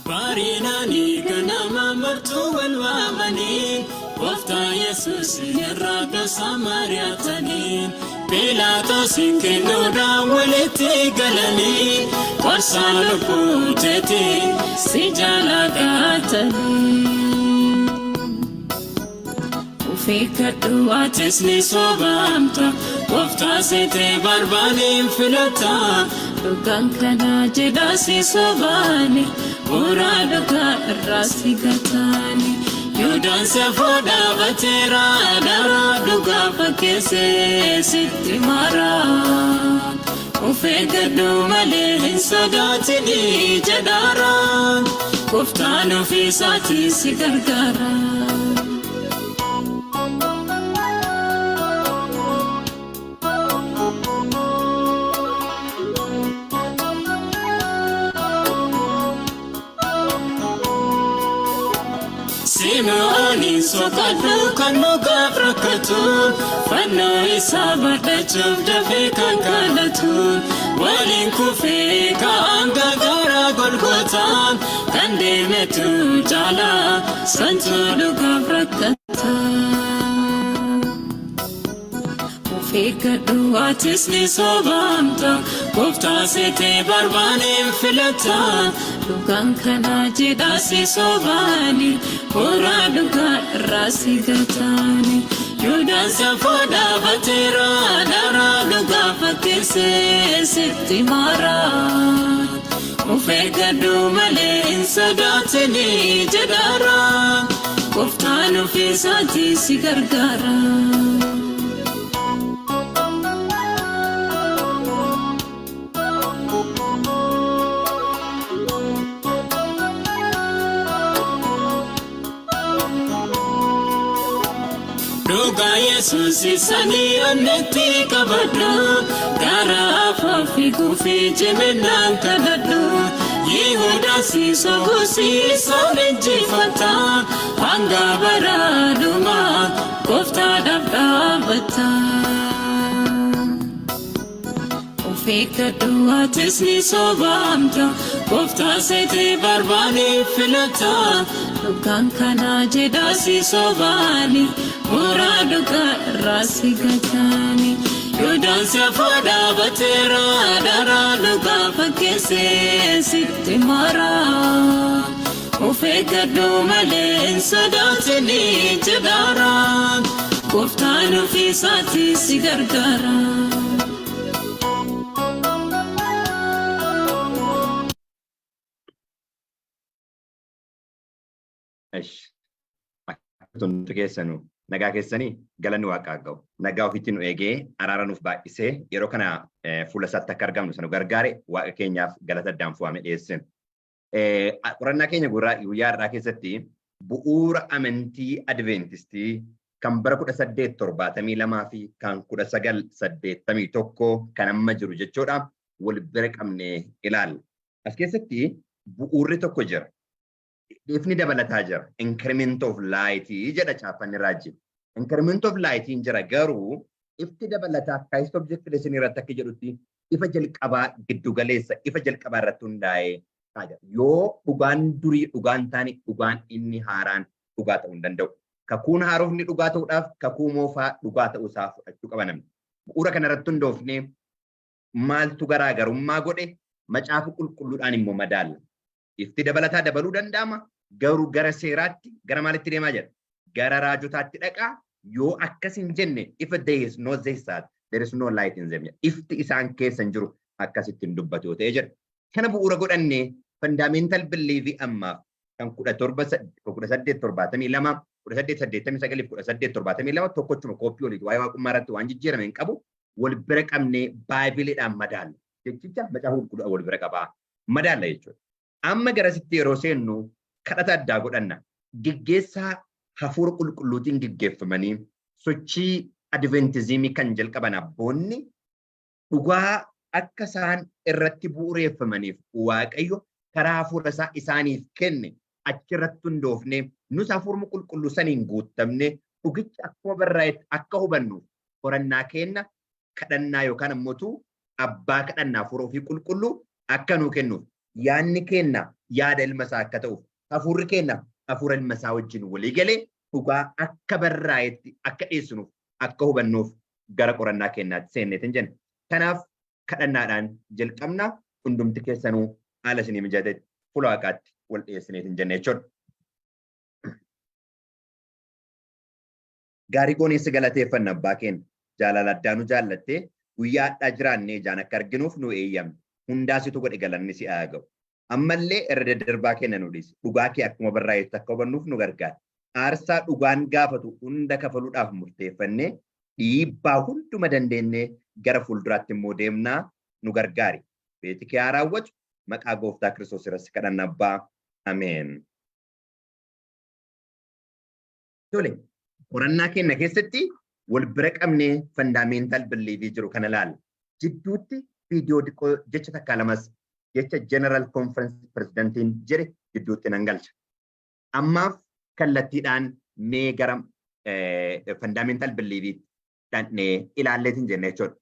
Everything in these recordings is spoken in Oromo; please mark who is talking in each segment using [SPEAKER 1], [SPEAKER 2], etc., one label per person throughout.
[SPEAKER 1] Bareedanii ganama martuu wal waamanii, Gooftaa Yesuus irraa gosa mari'atanii, Phiilaaxoosiin kennuudhaan walitti galanii, qorsaa lubbuu teetiin si jalaa gatanii. Of eeggadhu, atis ni sobamta, Gooftaa seetee barbaadeen filata. Dhugaan kana jedhaa si sobaani, bu'uura dhugaa irraa si gataani. Yihuudaan safuu dhaabateera, daraa dhugaa fakkeessee sitti mara. Of eeggadhu malee hin sodaatini jedhaara. Gooftaan ofiisaatii si gargaara. Sim'oonin soqadhu kan mukaaf rakkatu, fannoo isaa baadhachuuf dafee kan kadhatu, waliin kufee ka'an gara Golgotaa kan deemetu caala, santu dhugaaf rakkata. Of eeggadhu, atis ni sobamta, Gooftaa seetee barbaadeen filata. Dhugaan kana jedhaa si sobaani, horaa dhugaa irraa si gataani. Yihuudaan safuu dhaabateera, daraa dhugaa fakkeessee sitti mara. Of eeggadhu malee hin sodaatini jedhaara. Gooftaan ofiisaatii si gargaara. Dhugaa Yesuus sanii onnetti qabadhu, gara afaan fiiguu ciminaan kadhadhu. Yihuudaan si sobuusi isaan injifata, hanga bara dhumaa Gooftaadhaaf dhaabbata. Of eeggadhu, atis ni sobamta, Gooftaa seetee barbaadee filata. Dhugaan kana jedhaa si sobaani, mooraa dhugaa irraa si gataani. Yihuudaan safuu dhaabateera, daraa dhugaa fakkeessee sitti mara. Of eeggadhu malee hin sodaatini jedhaara. Gooftaan ofiisaatii si gargaara.
[SPEAKER 2] Esh. Akkasumas keessanuu nagaa keessanii, galanni Waaqaa ga'u. Nagaa ofitti nu eegee, araara nuuf baay'isee, yeroo kana fuula isaatti akka argamnu isa nu gargaare Waaqa keenyaaf galata addaan fu'ame dhiyeessinu. Qorannaa keenya guyyaa har'aa keessatti bu'uura amantii Adventistii kan bara 1872 fi kan 1981 kan amma jiru jechuudha wal bira qabnee ilaalla. As keessatti bu'uurri tokko jira. Ifni dabalataa jira. Increment of light jedha caaffanni raajii. Increment of light jira, garuu ifti dabalataa Christ Object Lesson irratti akka jedhutti ifa jalqabaa, giddu galeessa ifa jalqabaa irratti hundaa'ee jira. Yoo dhugaan durii dhugaan taane, dhugaan inni haaraan dhugaa ta'uu hin danda'u. Kakuun haarofni dhugaa ta'uudhaaf kakuu moofaa dhugaa ta'uu isaa fudhachuu qaba namni. Bu'uura kanarratti hundoofnee maaltu garaagarummaa godhe, Macaafa Qulqulluudhaan immoo madaalla. Ifti dabalataa dabaluu danda'ama, garuu gara seeraatti, gara maalitti deemaa jira? Gara raajotaatti dhaqaa. Yoo akkas hin jenne, if there is no this, that there is no light in them. Ifti isaan keessa hin jiru akkasitti hin dubbatu yoo ta'e jedha. Kana bu'uura godhannee fundamental belief ammaaf kan 1872, 1889, 1872 tokkochuma, kooppii oliiti, waa'ee waaqummaa irratti waan jijjiirame hin qabu, wal bira qabnee Baaybiliidhaan madaalla. Jechicha Macaafa Qulqulluudhaan wal bira qabaa madaalla jechuudha. Amma garasitti yeroo seennu kadhata addaa godhanna. Geggeessaa Hafuura Qulqulluutiin geggeeffamanii sochii Adventizimii kan jalqaban abboonni dhugaa akka isaan irratti bu'ureeffamaniif Waaqayyo karaa hafuura isaa isaaniif kenne achirratti hundoofne, nus Hafuuruma Qulqulluu saniin guuttamne dhugicha akkuma barraa'etti akka hubannuuf qorannaa keenna kadhannaa yookaan ammoo abbaa kadhannaa hafuura ofii qulqulluu akka nuu kennuuf yaanni keenna yaada ilma isaa akka ta'uuf hafuurri keenya hafuura ilma isaa wajjin walii galee dhugaa akka barraa'etti akka dhiyeessinuuf akka hubannuuf gara qorannaa keenyaatti seenneetiin jenna. Kanaaf kadhannaadhaan jalqabna, hundumti keessanuu haala isinii mijatetti fuula Waaqaatti wal dhiyeessineetiin jenna jechuudha. Gaarii goonee si galateeffanna, abbaa keenya. Jaalala addaa nu jaallattee guyyaa hadhaa jiraannee ijaan akka arginuuf nu eeyyamne. Hundaa situ godhe, galanni si haa ga'u. Ammallee irra daddarbaa keenya nu dhiisi. Dhugaa kee akkuma barraa'etti akka hubannuuf nu gargaara. Aarsaa dhugaan gaafatu hunda kafaluudhaaf murteeffannee dhiibbaa hunduma dandeenyee gara fuulduraatti immoo deemnaa nu gargaari. Feeti kee haa raawwatu. Maqaa gooftaa Kiristoos irratti kadhanna, abbaa. Ameen. Tole, qorannaa keenya keessatti wal bira qabnee fundamental beliefii jiru kana ilaalla. Jidduutti viidiyoo xiqqoo jecha takkaa lamas jecha General Conference Presidentiin jedhe jidduutti nan galcha. Ammaaf kallattiidhaan mee gara fundamental beliefii dhaqnee ilaalleetiin jenna jechuudha.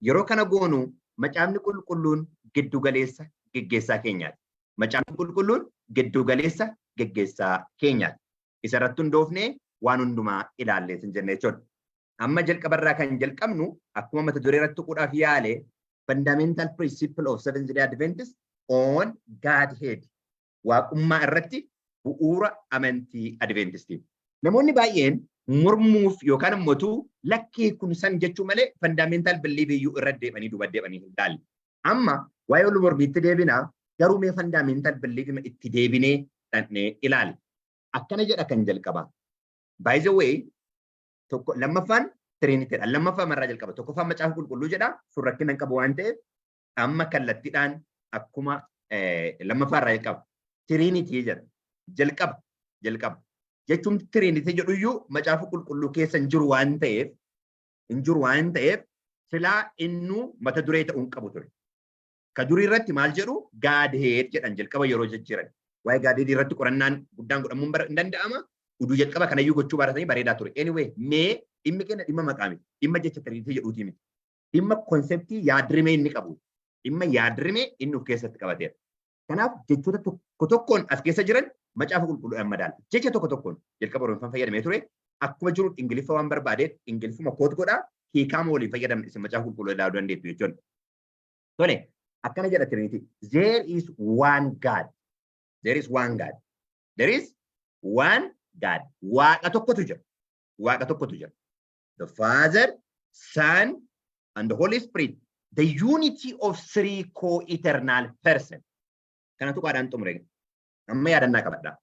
[SPEAKER 2] Yeroo kana goonu Macaafni Qulqulluun giddu galeessa geggeessaa keenyaati. Macaafni Qulqulluun giddu galeessa geggeessaa keenyaati. Isa irratti hundoofnee waan hundumaa ilaalleetiin jenna jechuudha. Amma jalqabarraa kan jalqabnu, akkuma mata duree irratti tuquudhaaf yaale, fundamental principle of Seventh Day Adventist on Godhead, waaqummaa irratti bu'uura amantii Adventistii. Namoonni baay'een mormuuf yookaan immoo lakkii kun san jechuu malee fundamental belief iyyuu irra deebanii duuba deebanii hin ilaalle. Amma waa'ee ol mormiitti deebinaa, garuu mee fundamental belief itti deebinee dhaqnee ilaalla. Akkana jedha kan jalqabaa. By the way, tokko lammaffaan Trinitydha. Lammaffaa marraa jalqaba. Tokkoffaan Macaafa Qulqulluu jedha. Sun rakkina hin qabu waan ta'eef amma kallattiidhaan akkuma lammaffaa irraa jalqaba. Trinity jedha. Jalqaba. Jalqaba. Jechuun Trinity jedhuyyuu Macaafa Qulqulluu keessa hin jiru waan ta'eef silaa innuu mata duree ta'uu hin qabu ture. Ka durii irratti maal jedhu? Godhead jedhan jalqaba yeroo jijjiiran. Waa'ee Godhead irratti qorannaan guddaan godhamuun hin danda'ama. Uduu jalqaba kanayyuu gochuu baratanii bareedaa ture. Anyway, mee dhimmi keenya dhimma maqaa miti. Dhimma jecha Trinity jedhuutii miti. Dhimma conceptii yaadrimee inni qabu. Dhimma yaadrimee inni of keessatti qabateera. Kanaaf jechoota tokko tokkoon as keessa jiran Macaafa Qulqulluudhaan madaala. Jecha tokko tokkoon jalqaba Oromoffaan fayyadamee ture. Akkuma jiru Ingiliffa waan barbaadeef Ingiliffuma quote godhaa, hiikaama waliin fayyadamne isin Macaafa Qulqulluu ilaaluu dandeettu jechuudha. Tole, akkana jedha Trinity. There is one God. There is one God. There is one God. Waaqa tokkotu jira. Waaqa tokkotu jira. The Father, Son, and the Holy Spirit. The unity of three co-eternal person. Kana tuqaadhaan xumure. Amma yaadannaa qabadhaa.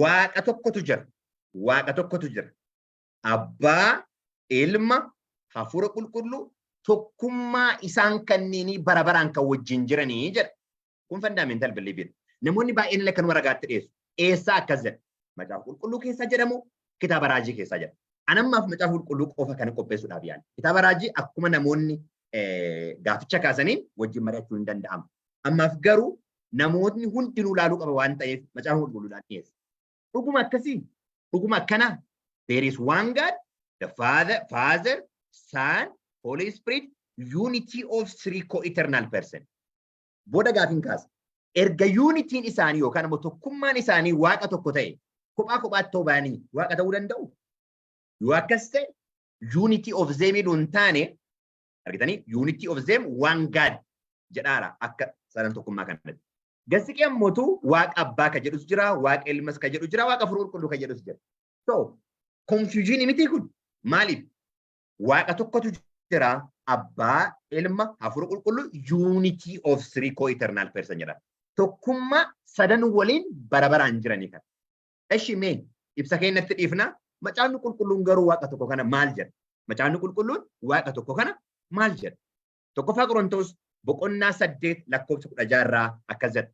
[SPEAKER 2] Waaqa tokkotu jira. Waaqa tokkotu jira. Abbaa, Ilma, Hafuura Qulqulluu, tokkummaa isaan kanneenii bara baraan kan wajjin jiranii jedha. Kun fundamental beliefidha. Namoonni baay'een illee kanuma ragaatti dhiyeessu. Eessaa akkas jedha? Macaafa Qulqulluu keessa jedhamu, kitaaba raajii keessaa jedha. Anammaaf Macaafa Qulqulluu qofa kana qopheessuudhaaf yaala. Kitaaba raajii akkuma namoonni gaaficha kaasaniin wajjin mari'achuu hin danda'amu. Ammaaf garuu namootni hundinuu ilaaluu qaba waan ta'eef Macaafa Qulqulluudhaan dhiyeessa. Dhuguma akkasii? Dhuguma akkanaa? There is one God, the Father, Son, Holy Spirit, unity of three co-eternal person. Booda gaafiin kaasa. Erga unityn isaanii yookaan immoo tokkummaan isaanii waaqa tokko ta'e, kophaa kophaatti ta'uu baanii waaqa ta'uu danda'u? Yoo akkas ta'e, unity of them hin taane argitanii, unity of them one God jedhaara akka sadan tokkummaa kanatti. Gasiqee ammootu waaqa abbaa ka jedhus jira, waaqa ilmas ka jedhu jira, waaqa Hafuura Qulqulluu ka jedhus jira. So, confusion miti kun maaliif? Waaqa tokkotu jira, abbaa, ilma, Hafuura Qulqulluu, unity of three co-eternal person jedha. Tokkummaa sadan waliin bara baraan jiranii kana. Eshi, mee ibsa keenyatti dhiifna. Macaafni Qulqulluun garuu waaqa tokko kana maal jedha? Macaafni Qulqulluun waaqa tokko kana maal jedha? Tokkoffaa Qorontos boqonnaa 8 lakkoofsa 16 irraa akkas jedha.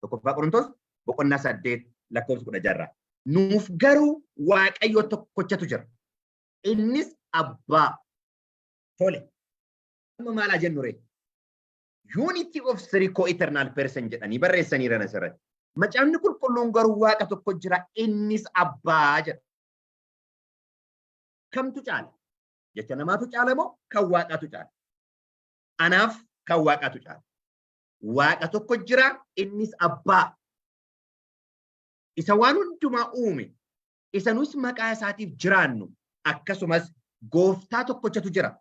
[SPEAKER 2] Tokkoffaa Qorontos boqonnaa 8 lakkoofsa 16 irraa. Nuuf garuu Waaqayyo tokkochatu jira. Innis abbaa. Tole. Amma maalaa jennu ree? Unity of three co-eternal person jedhanii barreessaniiran asirratti. Macaafni Qulqulluun garuu waaqa tokko jira, innis abbaa jedha. Kamtu caala? Jecha namaatu caala moo kan waaqaatu caala? Anaaf kan waaqaatu caala. Waaqa tokko jira, innis abbaa. Isa waan hundumaa uume, isa nus maqaa isaatiif jiraannu, akkasumas gooftaa tokkochatu jira.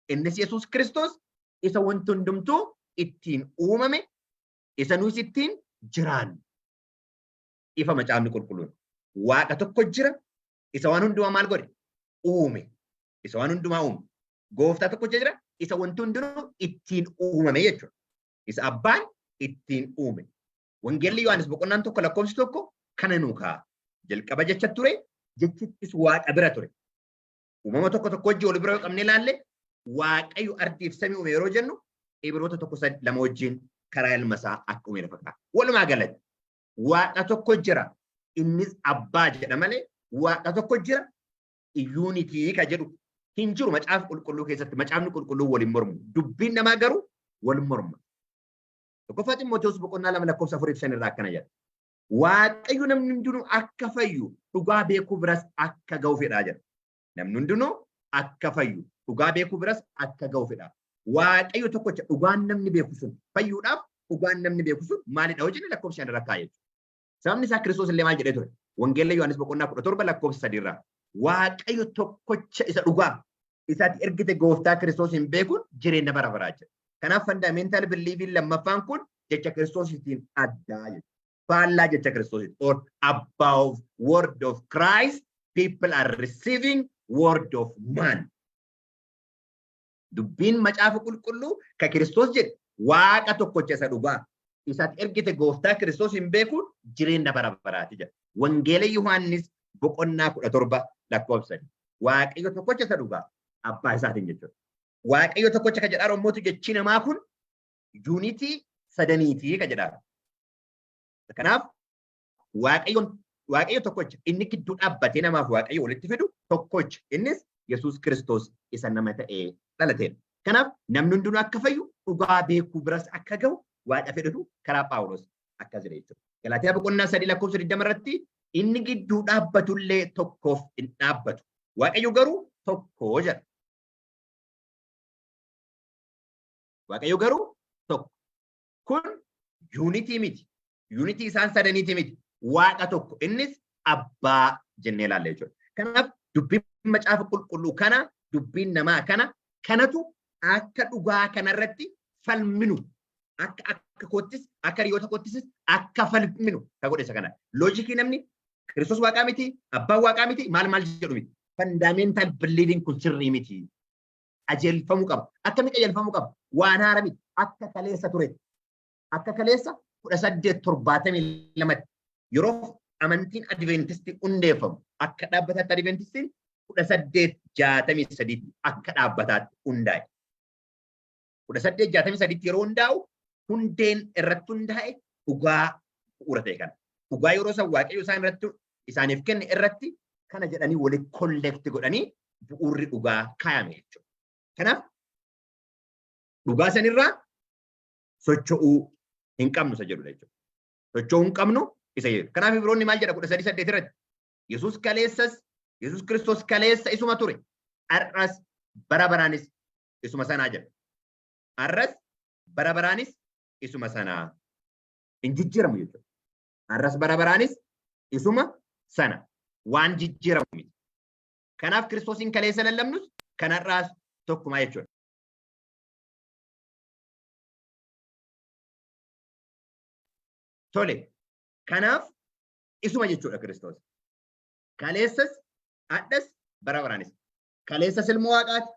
[SPEAKER 2] Innis Yesuus Kiristoos isa wanti hundumtuu ittiin uumame, isa nus ittiin jiraannu. Ifa macaafni qulqulluun. Waaqa tokko jira, isa waan hundumaa maal godhe? Uume. Isa waan hundumaa uume. Gooftaa tokkocha jira, isa wanti hundinuu ittiin uumame jechuudha. Isa abbaan ittiin uume. Wangeelli Yohaannis boqonnaan 1 lakkoofsi 1 kana nuu kaa'a. Jalqaba jecha ture, jechittis Waaqa bira ture. Uumama tokko tokko wajjin wal bira yoo qabnee ilaalle, Waaqayyo ardiif samii uume yeroo jennu Ibroota 1:2 wajjin karaa ilma isaa akka uume lafa kaa'a. Walumaa galatti Waaqa tokko jira, innis abbaa jedha malee Waaqa tokko jira unity ka jedhu hin jiru macaafa qulqulluu keessatti. Macaafni qulqulluu waliin mormu. Dubbiin namaa garuu wal morma. 1ffaa Ximootewoos boqonnaa 2 lakkoofsa 4 fi 5 irraa akkana jedha. Waaqayyo namni hundinuu akka fayyu dhugaa beekuu biras akka ga'u fedhaa jedha. Namni hundinuu akka fayyu dhugaa beekuu biras akka ga'u fedha. Waaqayyo tokkocha dhugaan namni beeku sun fayyuudhaaf dhugaan namni beeku sun maalidha hojii lakkoofsa 5 irra kaa'e jechuudha. Sababni isaa Kiristoos illee maal jedhee ture? Wangeela Yohaannis boqonnaa 17 lakkoofsa 3 irraa. Waaqayyo tokkocha isa dhugaa isaatti ergite gooftaa Kiristoos hin beekuun jireenya bara baraa jedha. Kanaaf fundamental beliefin lammaffaan kun jecha Kiristoositiin addaa jechuudha. Faallaa jecha Kiristoositti or above word of Christ people are receiving word of man. Dubbiin macaafa qulqulluu ka Kiristoos jedhe Waaqa tokkocha isa dhugaa isaatti ergite gooftaa Kiristoos hin beekuun jireenya bara baraati jedha. Wangeela Yohaannis boqonnaa 17 lakkoofsa 3. Waaqayyo tokkocha isa dhugaa abbaa isaatiin jechuudha. Waaqayyo tokkocha ka jedhaa Oromootu jechi namaa kun yuunitii sadaniitii ka jedhaa. Kanaaf Waaqayyoon Waaqayyo tokkocha inni gidduu dhaabbatee namaaf Waaqayyo walitti fidu tokkocha innis Yesuus Kiristoos isa nama ta'ee dhalateedha. Kanaaf namni hundinuu akka fayyu dhugaa beekuu biras akka gahu Waaqa fedhutu karaa Phaawulos akkas jedhe jechuudha. Galaatiyaa boqonnaa 3 lakkoofsa 20 irratti inni gidduu dhaabbatullee tokkoof hin dhaabbatu. Waaqayyo garuu tokko jedha. Waaqayyo garuu tokko. Kun yuunitii miti. Yuunitii isaan sadaniiti miti. Waaqa tokko innis abbaa jennee ilaalla jechuudha. Kanaaf dubbiin macaafa qulqulluu kana dubbiin namaa kana kanatu akka dhugaa kanarratti falminu akka akka koottis akka hiriyoota koottis akka falminu ka godhe isa kana. Loojikii namni Kiristoos waaqaa miti, abbaan waaqaa miti, maal maal jedhu miti. Fundamental believing kun sirrii miti. Qajeelfamuu qaba. Akkamii qajeelfamuu qaba? Waan haara miti. Akka kaleessa ture. Akka kaleessa 1872tti yeroo amantiin Adventistii hundeeffamu akka dhaabbataatti Adventistiin 1863tti akka dhaabbataatti hundaa'e. 1863tti yeroo hundaa'u hundeen irratti hundaa'e dhugaa bu'uura ta'e kana. Dhugaa yeroo san Waaqayyo isaan irratti isaaniif kenne irratti kana jedhanii walitti kollekti godhanii bu'uurri dhugaa kaayame jechuudha. Kanaaf dhugaa sanirraa socho'uu hin qabnu isa jedhudha jechuudha. Socho'uu hin qabnu isa jedhu. Kanaaf Ibroonni maal jedha 13:8 irratti? Yesuus kaleessas Yesuus Kiristoos kaleessa isuma ture. Har'as bara baraanis isuma sanaa jedha. Har'as bara baraanis isuma sanaa. Hin jijjiiramu jechuudha. Har'as bara baraanis isuma sana. Waan jijjiiramu miti. Kanaaf Kiristoosiin kaleessa lallabnus kan har'aas tokkumaa jechuudha. Tole, kanaaf isuma jechuudha Kiristoos. Kaleessas, hadhas, bara baraanis. Kaleessas ilma Waaqaati,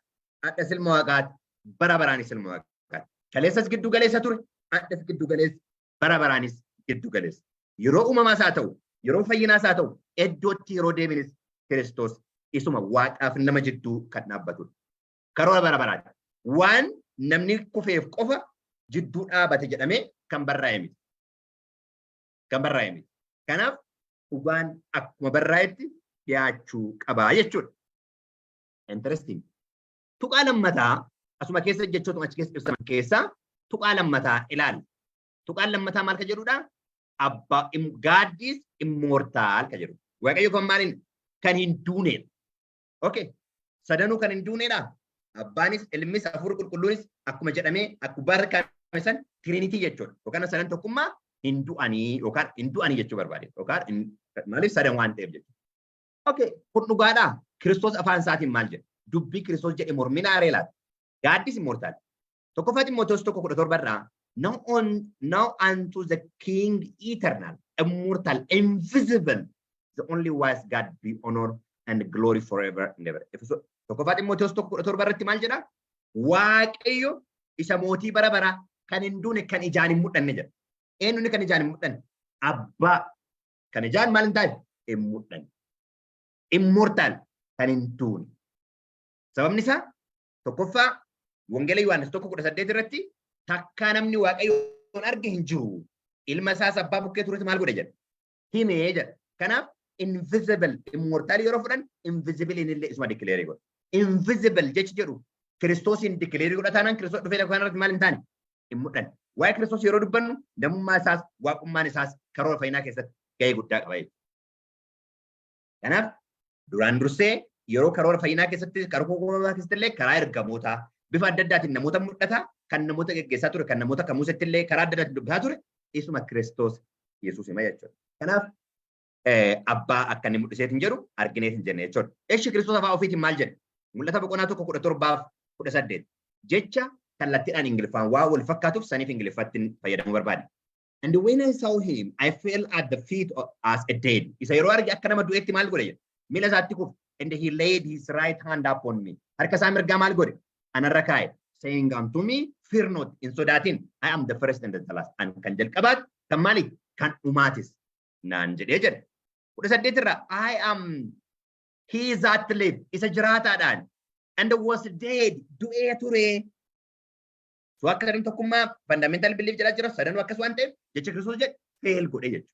[SPEAKER 2] hadhas ilma Waaqaati, bara baraanis ilma Waaqaati. Kaleessas giddu galeessa ture, hadhas giddu galeessa, bara baraanis giddu galeessa. Yeroo uumamaas haa ta'u, yeroo fayyinaas haa ta'u, iddootti yeroo deebinis Kiristoos isuma Waaqaaf nama jidduu kan dhaabbatudha. Karoora bara baraati. Waan namni kufeef qofa jidduu dhaabate jedhamee kan barraa'e miti. Kan barraa'e miti. Kanaaf dhugaan akkuma barraa'etti dhiyaachuu qabaa jechuudha. Interesting. Tuqaa lammataa asuma keessa jechootuma achi keessa ibsaman keessaa tuqaa lammataa ilaalla. Tuqaan lammataa maal ka jedhudha? Abbaa God is immortal ka jedhu. Waaqayyo kan maaliin kan hin duunedha. Okay. Sadanuu kan hin duunedha. Abbaanis, ilmis, hafuurri qulqulluunis akkuma jedhamee akka gubbaarra san Trinity jechuudha. Yookaan sadan tokkummaa hin du'anii yookaan hin du'anii jechuu barbaade. Yookaan maaliif sadan waan ta'eef jechuudha. Okay, kun dhugaadhaa. Kiristoos afaan isaatiin maal jedhe? Dubbii Kiristoos jedhe mormina aree laata? God is immortal. 1ffaa Ximootoos 1:17 irraa, Now unto the King eternal, immortal, invisible, the only wise God, be honor and glory forever and ever. 1ffaa Ximootoos 1:17 irratti maal jedha? Waaqayyo isa mootii bara baraa, kan hin duune, kan ijaan hin mul'anne jedha. Eenyuun kan ijaan hin mul'anne? Abbaa. Kan ijaan maal hin taane? Hin mul'anne. Immortal, kan hin duune. Sababni isaa, tokkoffaa Wangeela Yohaannis 1:18 irratti takkaa namni Waaqayyoon arge hin jiru. Ilma isaas abbaa bukkee turetu maal godhe jedha? Himee jedha. Kanaaf invisible, immortal yeroo fudhan, invisible illee isuma declare godha. Invisible jechi jedhu Kiristoosiin declare godha taanaan, Kiristoos dhufee lafa kanarratti maal hin taane? Hin mul'anne. Waa'ee Kiristoos yeroo dubbannu, namummaa isaas waaqummaan isaas karoora fayyinaa keessatti gahee guddaa qaba jechuudha. Kanaaf duraan dursee yeroo karoora fayyinaa keessatti, karoora uumamaa keessatti illee karaa ergamootaa bifa adda addaatiin namoota mul'ata, kan namoota geggeessaa ture, kan namoota kamuusetti illee karaa adda addaatiin dubbataa ture isuma Kiristoos Yesuus hima jechuudha. Kanaaf abbaa akka inni mul'iseetiin jedhu argineet hin jenne jechuudha. Eshi, Kiristoos afaan ofiitiin maal jedhe? Mul'ata boqonnaa 1:17f 18. Jecha kallattiidhaan Ingiliffaan waa wal fakkaatuuf saniif Ingiliffatti fayyadamuu barbaade. And when I saw him, I fell at the feet as a dead. Isa yeroo arge akka nama du'etti maal godhe jedha? Miila isaatti kufe. And he laid his right hand upon me. Harka isaa mirgaa maal godhe? Anarra kaa'e. Saying unto me, "Fear not, hin sodaatin. I am the first and the last." An kan jalqabaat, kan maali? Kan dhumaatis. Naan jedhee jedhe. 18 irraa, I am he that live. Isa jiraataadhaan. And was dead. Du'ee ture. So akka sadan tokkummaa fundamental belief jedhaa jira, sadanuu akkas waan ta'eef jecha Kiristoos jedhe fail godhe jechuudha.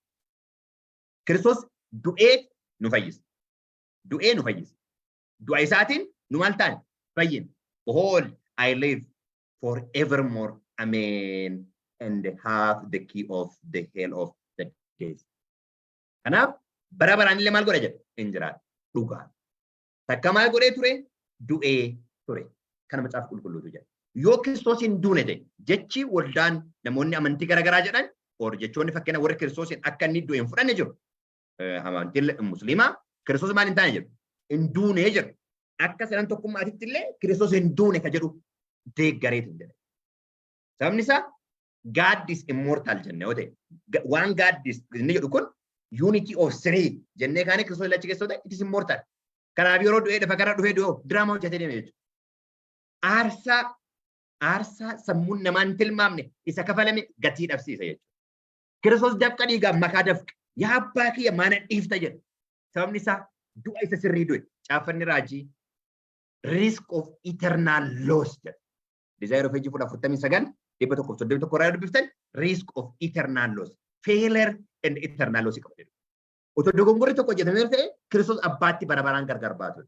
[SPEAKER 2] Kiristoos du'ee nu fayyisa. Du'ee nu fayyisa. Du'a isaatiin nu maal taane? Fayyine. Behold, I live forevermore. Amen. And have the key of the hell of the death. Kanaaf bara baraan illee maal godha jedha? Hin jiraatu. Dhugaa. Takka maal godhee ture? Du'ee ture. Kana Macaafa Qulqulluutu jedha. Yoo Kiristoos hin duune ta'e, jechi waldaan namoonni amantii garaagaraa jedhan or jechoonni fakkeenya warri Kiristoosiin akka inni du'e hin fudhanne jiru. Amantiin Musliimaa Kiristoos maal hin taane jedhu? Hin duune jedhu. Akka sadan tokkummaatitti illee Kiristoos hin duune ka jedhu deeggareetu hin jedhe. Sababni isaa, God is immortal jenne yoo ta'e, waan God is inni jedhu kun unity of three jennee kaane, Kiristoos illee achi keessa yoo ta'e, it is immortal. Kanaaf yeroo du'ee lafa kana dhufee du'oo diraamaa hojjetee deeme jechuudha. Aarsaa sammuun namaa hin tilmaamne isa kafalame gatii dhabsiisa jechuudha. Kiristoos dafqa dhiigaaf makaa dafqa. Yaa abbaa kiyya, maana dhiifta jedha. Sababni isaa du'a isa sirrii du'e. Caaffanni raajii risk of eternal loss jedha. Desire of Ages 49, 131 irraa dubbiftan, risk of eternal loss. Failure and eternal loss qaba jedhu. Otoo dogongorri tokko hojjetamee ta'e, Kiristoos abbaatti bara baraan gargar baatu.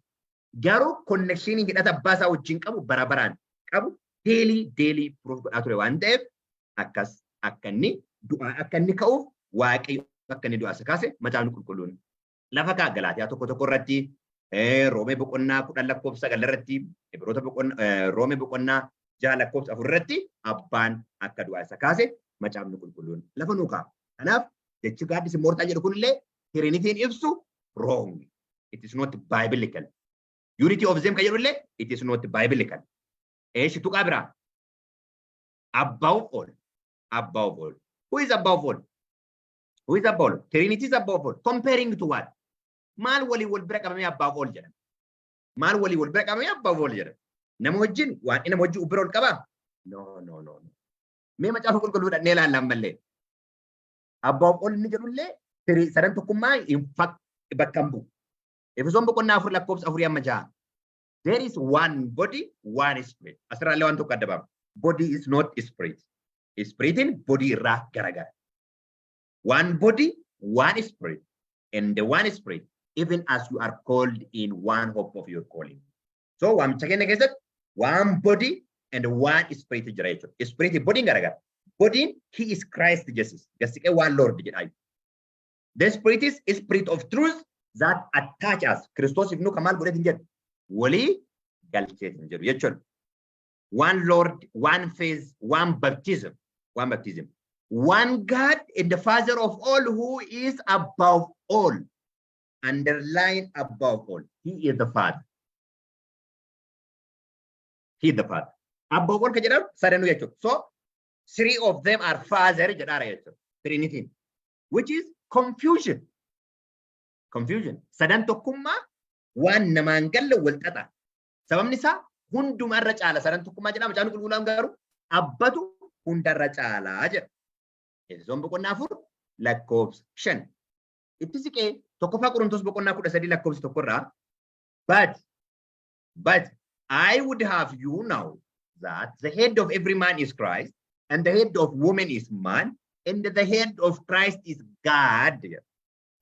[SPEAKER 2] Garuu connection hidhata abbaa isaa wajjin qabu bara baraan qabu daily daily proof godhaa ture waan ta'eef, akkas akka inni du'aa akka inni ka'uuf Waaqayyo akka inni du'aa isa kaase Macaafni Qulqulluun lafa kaa. Galaatiyaa 1:1 irratti, Roomee boqonnaa 10 lakkoofsa 9 irratti, Ibroota boqonnaa, Roomee boqonnaa 6 lakkoofsa 4 irratti abbaan akka du'aa isa kaase Macaafni Qulqulluun lafa nuu kaa'a. Kanaaf jechi God is immortal jedhu kunillee Trinityn ibsu wrong. It is not biblical. Unity of them kan jedhullee it is not biblical. Eeshi, tuqaa biraa. Above all. Above all. Who is above all? Who is above all? Trinity is above all. Comparing to what? Maal walii wal bira qabamee above all jedhama? Maal walii wal bira qabamee above all jedhama? Nama wajjin waan nama wajjin bira ol qabaa? No, no, no, no. Mee Macaafa Qulqulluu dhannee ilaalla ammallee. Above all inni jedhullee sadan tokkummaa hin bakka hin bu'u. Efesoon boqonnaa 4 lakkoofsa 4 amma 6. There is one body, one spirit. Asirraallee waan tokko adda baama. Body is not spirit. Spiritiin body irraa garagara. One body, one spirit. And the one spirit, even as you are called in one hope of your calling. So waamicha keenya keessatti one body and one spirit jira jechuudha. Spirit bodyin garagara. Bodyin, he is Christ Jesus. Gasiqee one Lord jedha. The spirit is spirit of truth that attach us. Kiristoos ibnu kamaal godheet hin jedhu. Walii galcheet hin jedhu jechuudha. One Lord, one faith, one baptism, one baptism. One God and the Father of all, who is above all. Underline above all. He is the Father. He is the Father. Above all kan jedhamu sadanuu jechuudha. So three of them are Father jedhaara jechuudha. Trinity. Which is confusion. Confusion. Sadan tokkummaa waan namaan galle wal xaxa. Sababni isaa hundumarra caala sadan tokkummaa jedhama. Macaafni Qulqulluun garuu abbatu hundarra caalaa jedha. Efesoon boqonnaa 4 lakkoofsa 5. Itti siqee 1ffaa Qorontos boqonnaa 13 lakkoofsa 1rraa, But I would have you know that the head of every man is Christ, and the head of woman is man, and the head of Christ is God.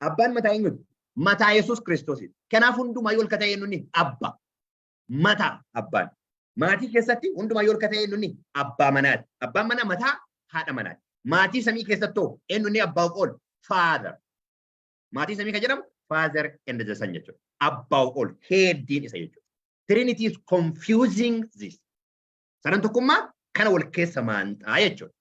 [SPEAKER 2] Abbaan mataa eenyuti? Mataa Yesuus Kiristoosiiti. Kanaaf hundumaa ol ka ta'e eenyuuni? Abba. Mataa abbaan. Maatii keessatti hundumaa ol ka ta'e eenyuuni? Abbaa manaati. Abbaan manaa mataa haadha manaati. Maatii samii keessattoo eenyuuni above all? Father. Maatii samii kan jedhamu Father and the Son jechuudha. Above all headiin isa jechuudha. Trinity is confusing this. Sadan tokkummaa kana wal keessa maanxaa jechuudha.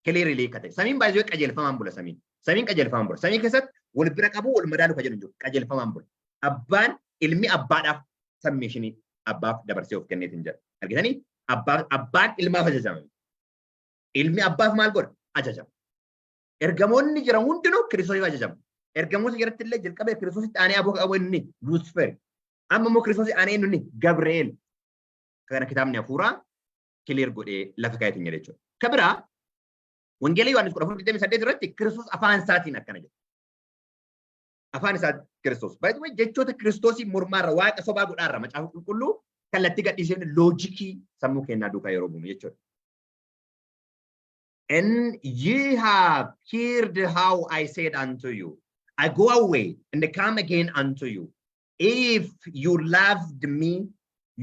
[SPEAKER 2] Clearly akka ta'e. Samiin baay'ee qajeelfamaan bula samiin. Samiin qajeelfamaan bula. Samii keessatti wal bira qabu, wal madaalu kan jedhu hin jiru. Qajeelfamaan bula. Abbaan ilmi abbaadhaaf submissionii abbaaf dabarsee of kenneetiin jedha. Argitanii? Abbaan ilmaaf ajajama. Ilmi abbaaf maal godha? Ajajama. Ergamoonni jiran hundinuu Kiristoosiif ajajamu. Ergamoota jalatti illee jalqabee Kiristoositti aanee aboo qabu inni Luusfer. Amma immoo Kiristoositti aanee inni Gabri'eel. Kana kitaabni hafuuraa clear godhee lafa kaa'eetiin jedha jechuudha. Ka biraa Wangeela Yohaannis 14:28 irratti Kiristoos afaan isaatiin akkana jedha. Afaan isaa Kiristoos. By the way, jechoota Kiristoosii mormaarra waaqa sobaa godhaarra Macaafa Qulqulluu kallattii gadhiisee loojikii sammuu keenyaa duukaa yeroo buunu jechuudha. "And ye have heard how I said unto you, I go away and come again unto you. If you loved me,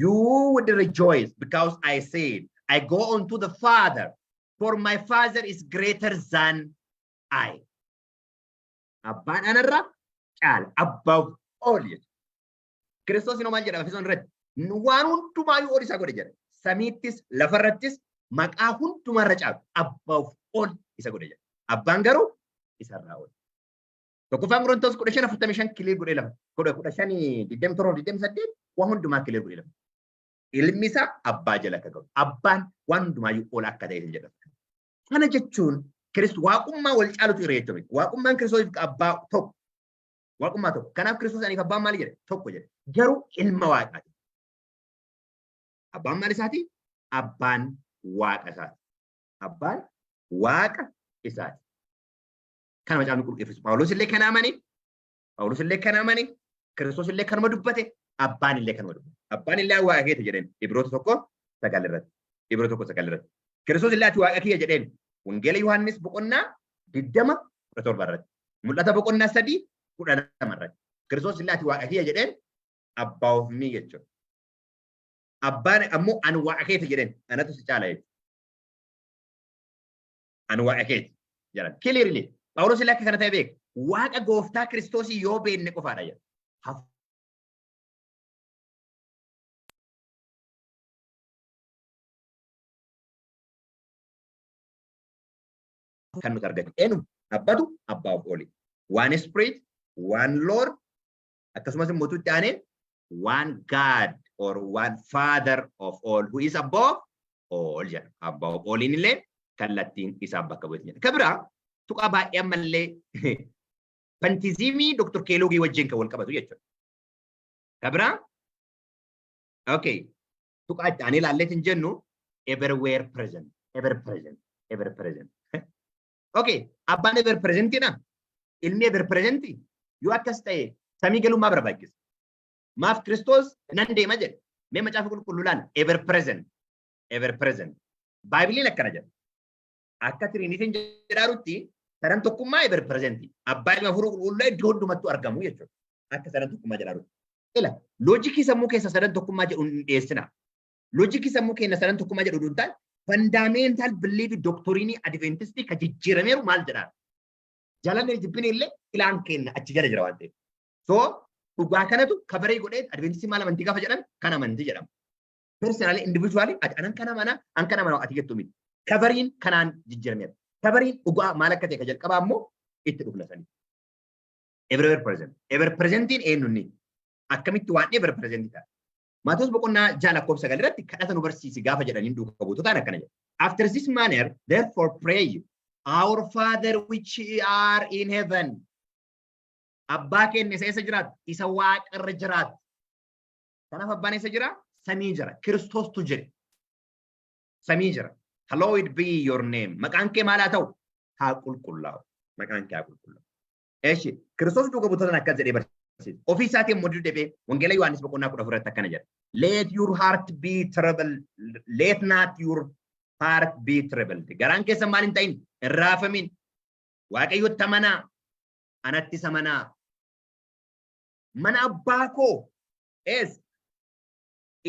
[SPEAKER 2] you would rejoice because I said, I go unto the Father, for my Father is greater than I." Abbaan anarra caala, above all jedha. Kiristoos inoo maal jedha Efesoon irratti? Waan hundumaayyuu ol isa godhe jedha. Samiittis lafarrattis maqaa hundumarra caalu, above all isa godhe jedha. Abbaan garuu isarraa ol. 1ffaan Qorontos 15:45 clear godhee lafa. 15:27, 28 waan hundumaa clear godhee lafa. Ilmi isaa abbaa jala akka gahu. Abbaan waan hundumaayyuu ol akka ta'e jedha. Kana jechuun Kiristo waaqummaa wal caalutu jira jechuudha. Waaqummaan Kiristoosiif abbaa tokko. Waaqummaa tokko. Kanaaf Kiristoos aniif abbaan maali jedhe? Tokko jedhe. Garuu ilma waaqaati. Abbaan maal isaati? Abbaan waaqa isaati. Abbaan waaqa isaati. Kana Macaafni Qulqulluun Phaawulos illee kana amane, Phaawulos illee kana amane, Kiristoos illee kanuma dubbate, abbaan illee kanuma dubbate. Abbaan illee waaqa keeti jedheen Ibroota 1:9 irratti. Ibroota 1:9 irratti. Kiristoos illee ati waaqa kiyya jedheen Wangeela Yohaannis boqonnaa 20:17 irratti. Mul'ata boqonnaa 3:12 irratti. Kiristoos illee ati waaqa kiyya jedheen abbaa of me jechuudha. Abbaan ammoo ani waaqa keeti jedheen anatu si caala jechuudha. Ani waaqa keeti jedhan. Clearly Phaawulos illee akka kana ta'e beeka. Waaqa gooftaa Kiristoosii yoo beekne qofaadha jedha. Kan nuti argatu. Eenyu? Abbatu abbaa of oli. One Spirit, one Lord, akkasumas immoo itti aanee one God or one Father of all who is above all jedha. Abbaa of alliin illee kallattiin isaaf bakka bu'eeti jedha. Ka biraa tuqaa baay'ee ammallee pantheismii Dr. Keeloogii wajjin kan wal qabatu jechuudha. Ka biraa, okay, tuqaa itti aanee ilaalleetiin jennu everywhere present, ever present, ever present. Okay, abbaan ever presentidha. Ilmi ever present yoo akkas ta'e samii galummaa barbaachisa. Maaf Kiristoos nan deema jedhe? Mee Macaafa Qulqulluu laala. Ever present, ever present. Baaybiliin akkana jedha. Akka Trinityn jedhaarutti sadan tokkummaa ever present. Abbaa, Ilma, Hafuura Qulqulluu iddoo hundumattuu argamu jechuudha. Akka sadan tokkummaa jedhaarutti. Ila loojikii sammuu keessa sadan tokkummaa jedhu hin dhiyeessina. Loojikii sammuu keenya sadan tokkummaa jedhu hin taane, fundamental belief doctrineii Adventistii ka jijjiirameeru maal jedhaa? Jalanne jibbine illee ilaan keenya achi jala jira waan ta'eef. So dhugaa kanatu coverii godhee Adventistii maal amantii gaafa jedhan kan amantii jedhama. Personally, individually, ati anan kana mana, an kana mana ati jettu miti. Coveriin kanaan jijjiirameera. Coveriin dhugaa maal akka ta'e ka jalqabaa immoo itti dhufna sanii. Everywhere present. Ever presentiin eenyu inni? Akkamitti waan ever present ta'a? Maatewos boqonnaa 6 lakkoofsa 9 irratti kadhata nu barsiisi gaafa jedhaniin duuka buutotaan akkana jedha. "After this manner, therefore, pray, 'Our Father which are in heaven.'" Abbaa keenya isa eessa jiraatu? Isa waaqarra jiraatu. Kanaaf abbaan eessa jira? Samii jira. Kiristoostu jedhe. Samii jira. "Hallowed be your name." Maqaan kee maal haa ta'u? Haa qulqullaa'u. Maqaan kee haa qulqullaa'u. Eeshi, Kiristoos duuka buutotaan akkas jedhee barsiise. Ofii isaatiin immoo deebi'ee Wangeela Yohaannis boqonnaa 14 irratti akkana jedha. "Let your heart be troubled. Let not your heart be troubled." Garaan keessan maal hin ta'in? Hin raafamin. Waaqayyotti amanaa. Anattis amanaa. Mana abbaa koo. Yes.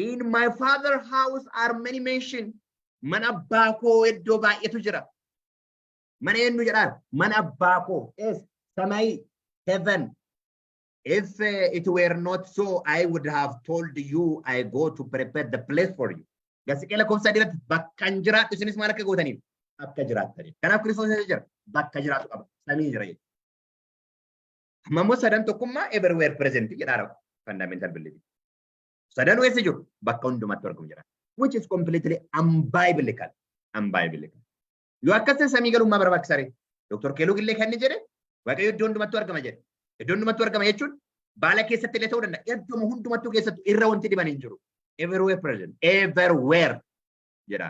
[SPEAKER 2] "In my father house are many mansions." Mana abbaa koo iddoo baay'eetu jira. Mana eenyu jedhaan? Mana abbaa koo. Yes. Samii. Heaven. "If it were not so, I would have told you I go to prepare the place for you." Gasiqee lakkoofsa 3 irratti bakka hin jiraadhu isinis maal akka gootaniif? Akka jiraattaniif. Kanaaf Kiristoos eessa jira? Bakka jiraatu qaba. Samii jira jechuudha. Amma immoo sadan tokkummaa everywhere present jedhaa fundamental belief. Sadanuu eessa jiru? Bakka hundumatti argamu jira. Which is completely unbiblical. Unbiblical. Yoo akkas ta'e samii galummaa barbaachisa ree? Dr. Keeluu illee kan inni jedhe Waaqayyo iddoo hundumattuu argama jedhe. Iddoo hundumattuu argama jechuun baala keessatti illee ta'uu danda'a. Iddoo hundumattuu keessattuu irra wanti dhiban hin jiru. Everywhere present. Everywhere jedha.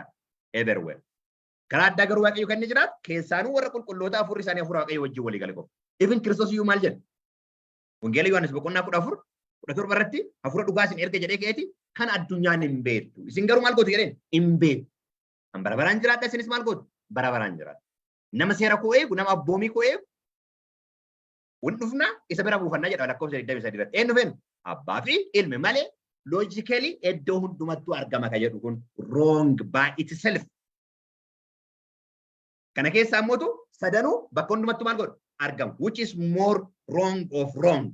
[SPEAKER 2] Everywhere. Karaa addaa garuu Waaqayyo kan inni jiraatu keessaanuu warra qulqulloota afurri isaanii hafuura Waaqayyo wajjin walii gale qofa. Even Kiristoos iyyuu maal jedha? Wangeela Yohaannis boqonnaa 14:17 irratti hafuura dhugaa isin erga jedhee ka'eeti kan addunyaan hin beektu. Isin garuu maal gootu jedheen? Hin beektu. Kan bara baraan jiraadha, isinis maal gootu? Bara baraan jiraadha. Nama seera koo eegu, nama abboomii koo eegu, kun dhufnaa isa bira buufannaa jedha lakkoofsa 23 irratti. Eenyu dhufeen? Abbaa fi ilmi malee logically iddoo hundumattuu argama kan jedhu kun wrong by itself. Kana keessaa immoo sadanuu bakka hundumattuu maal godhu? Argamu. Which is more wrong of wrong.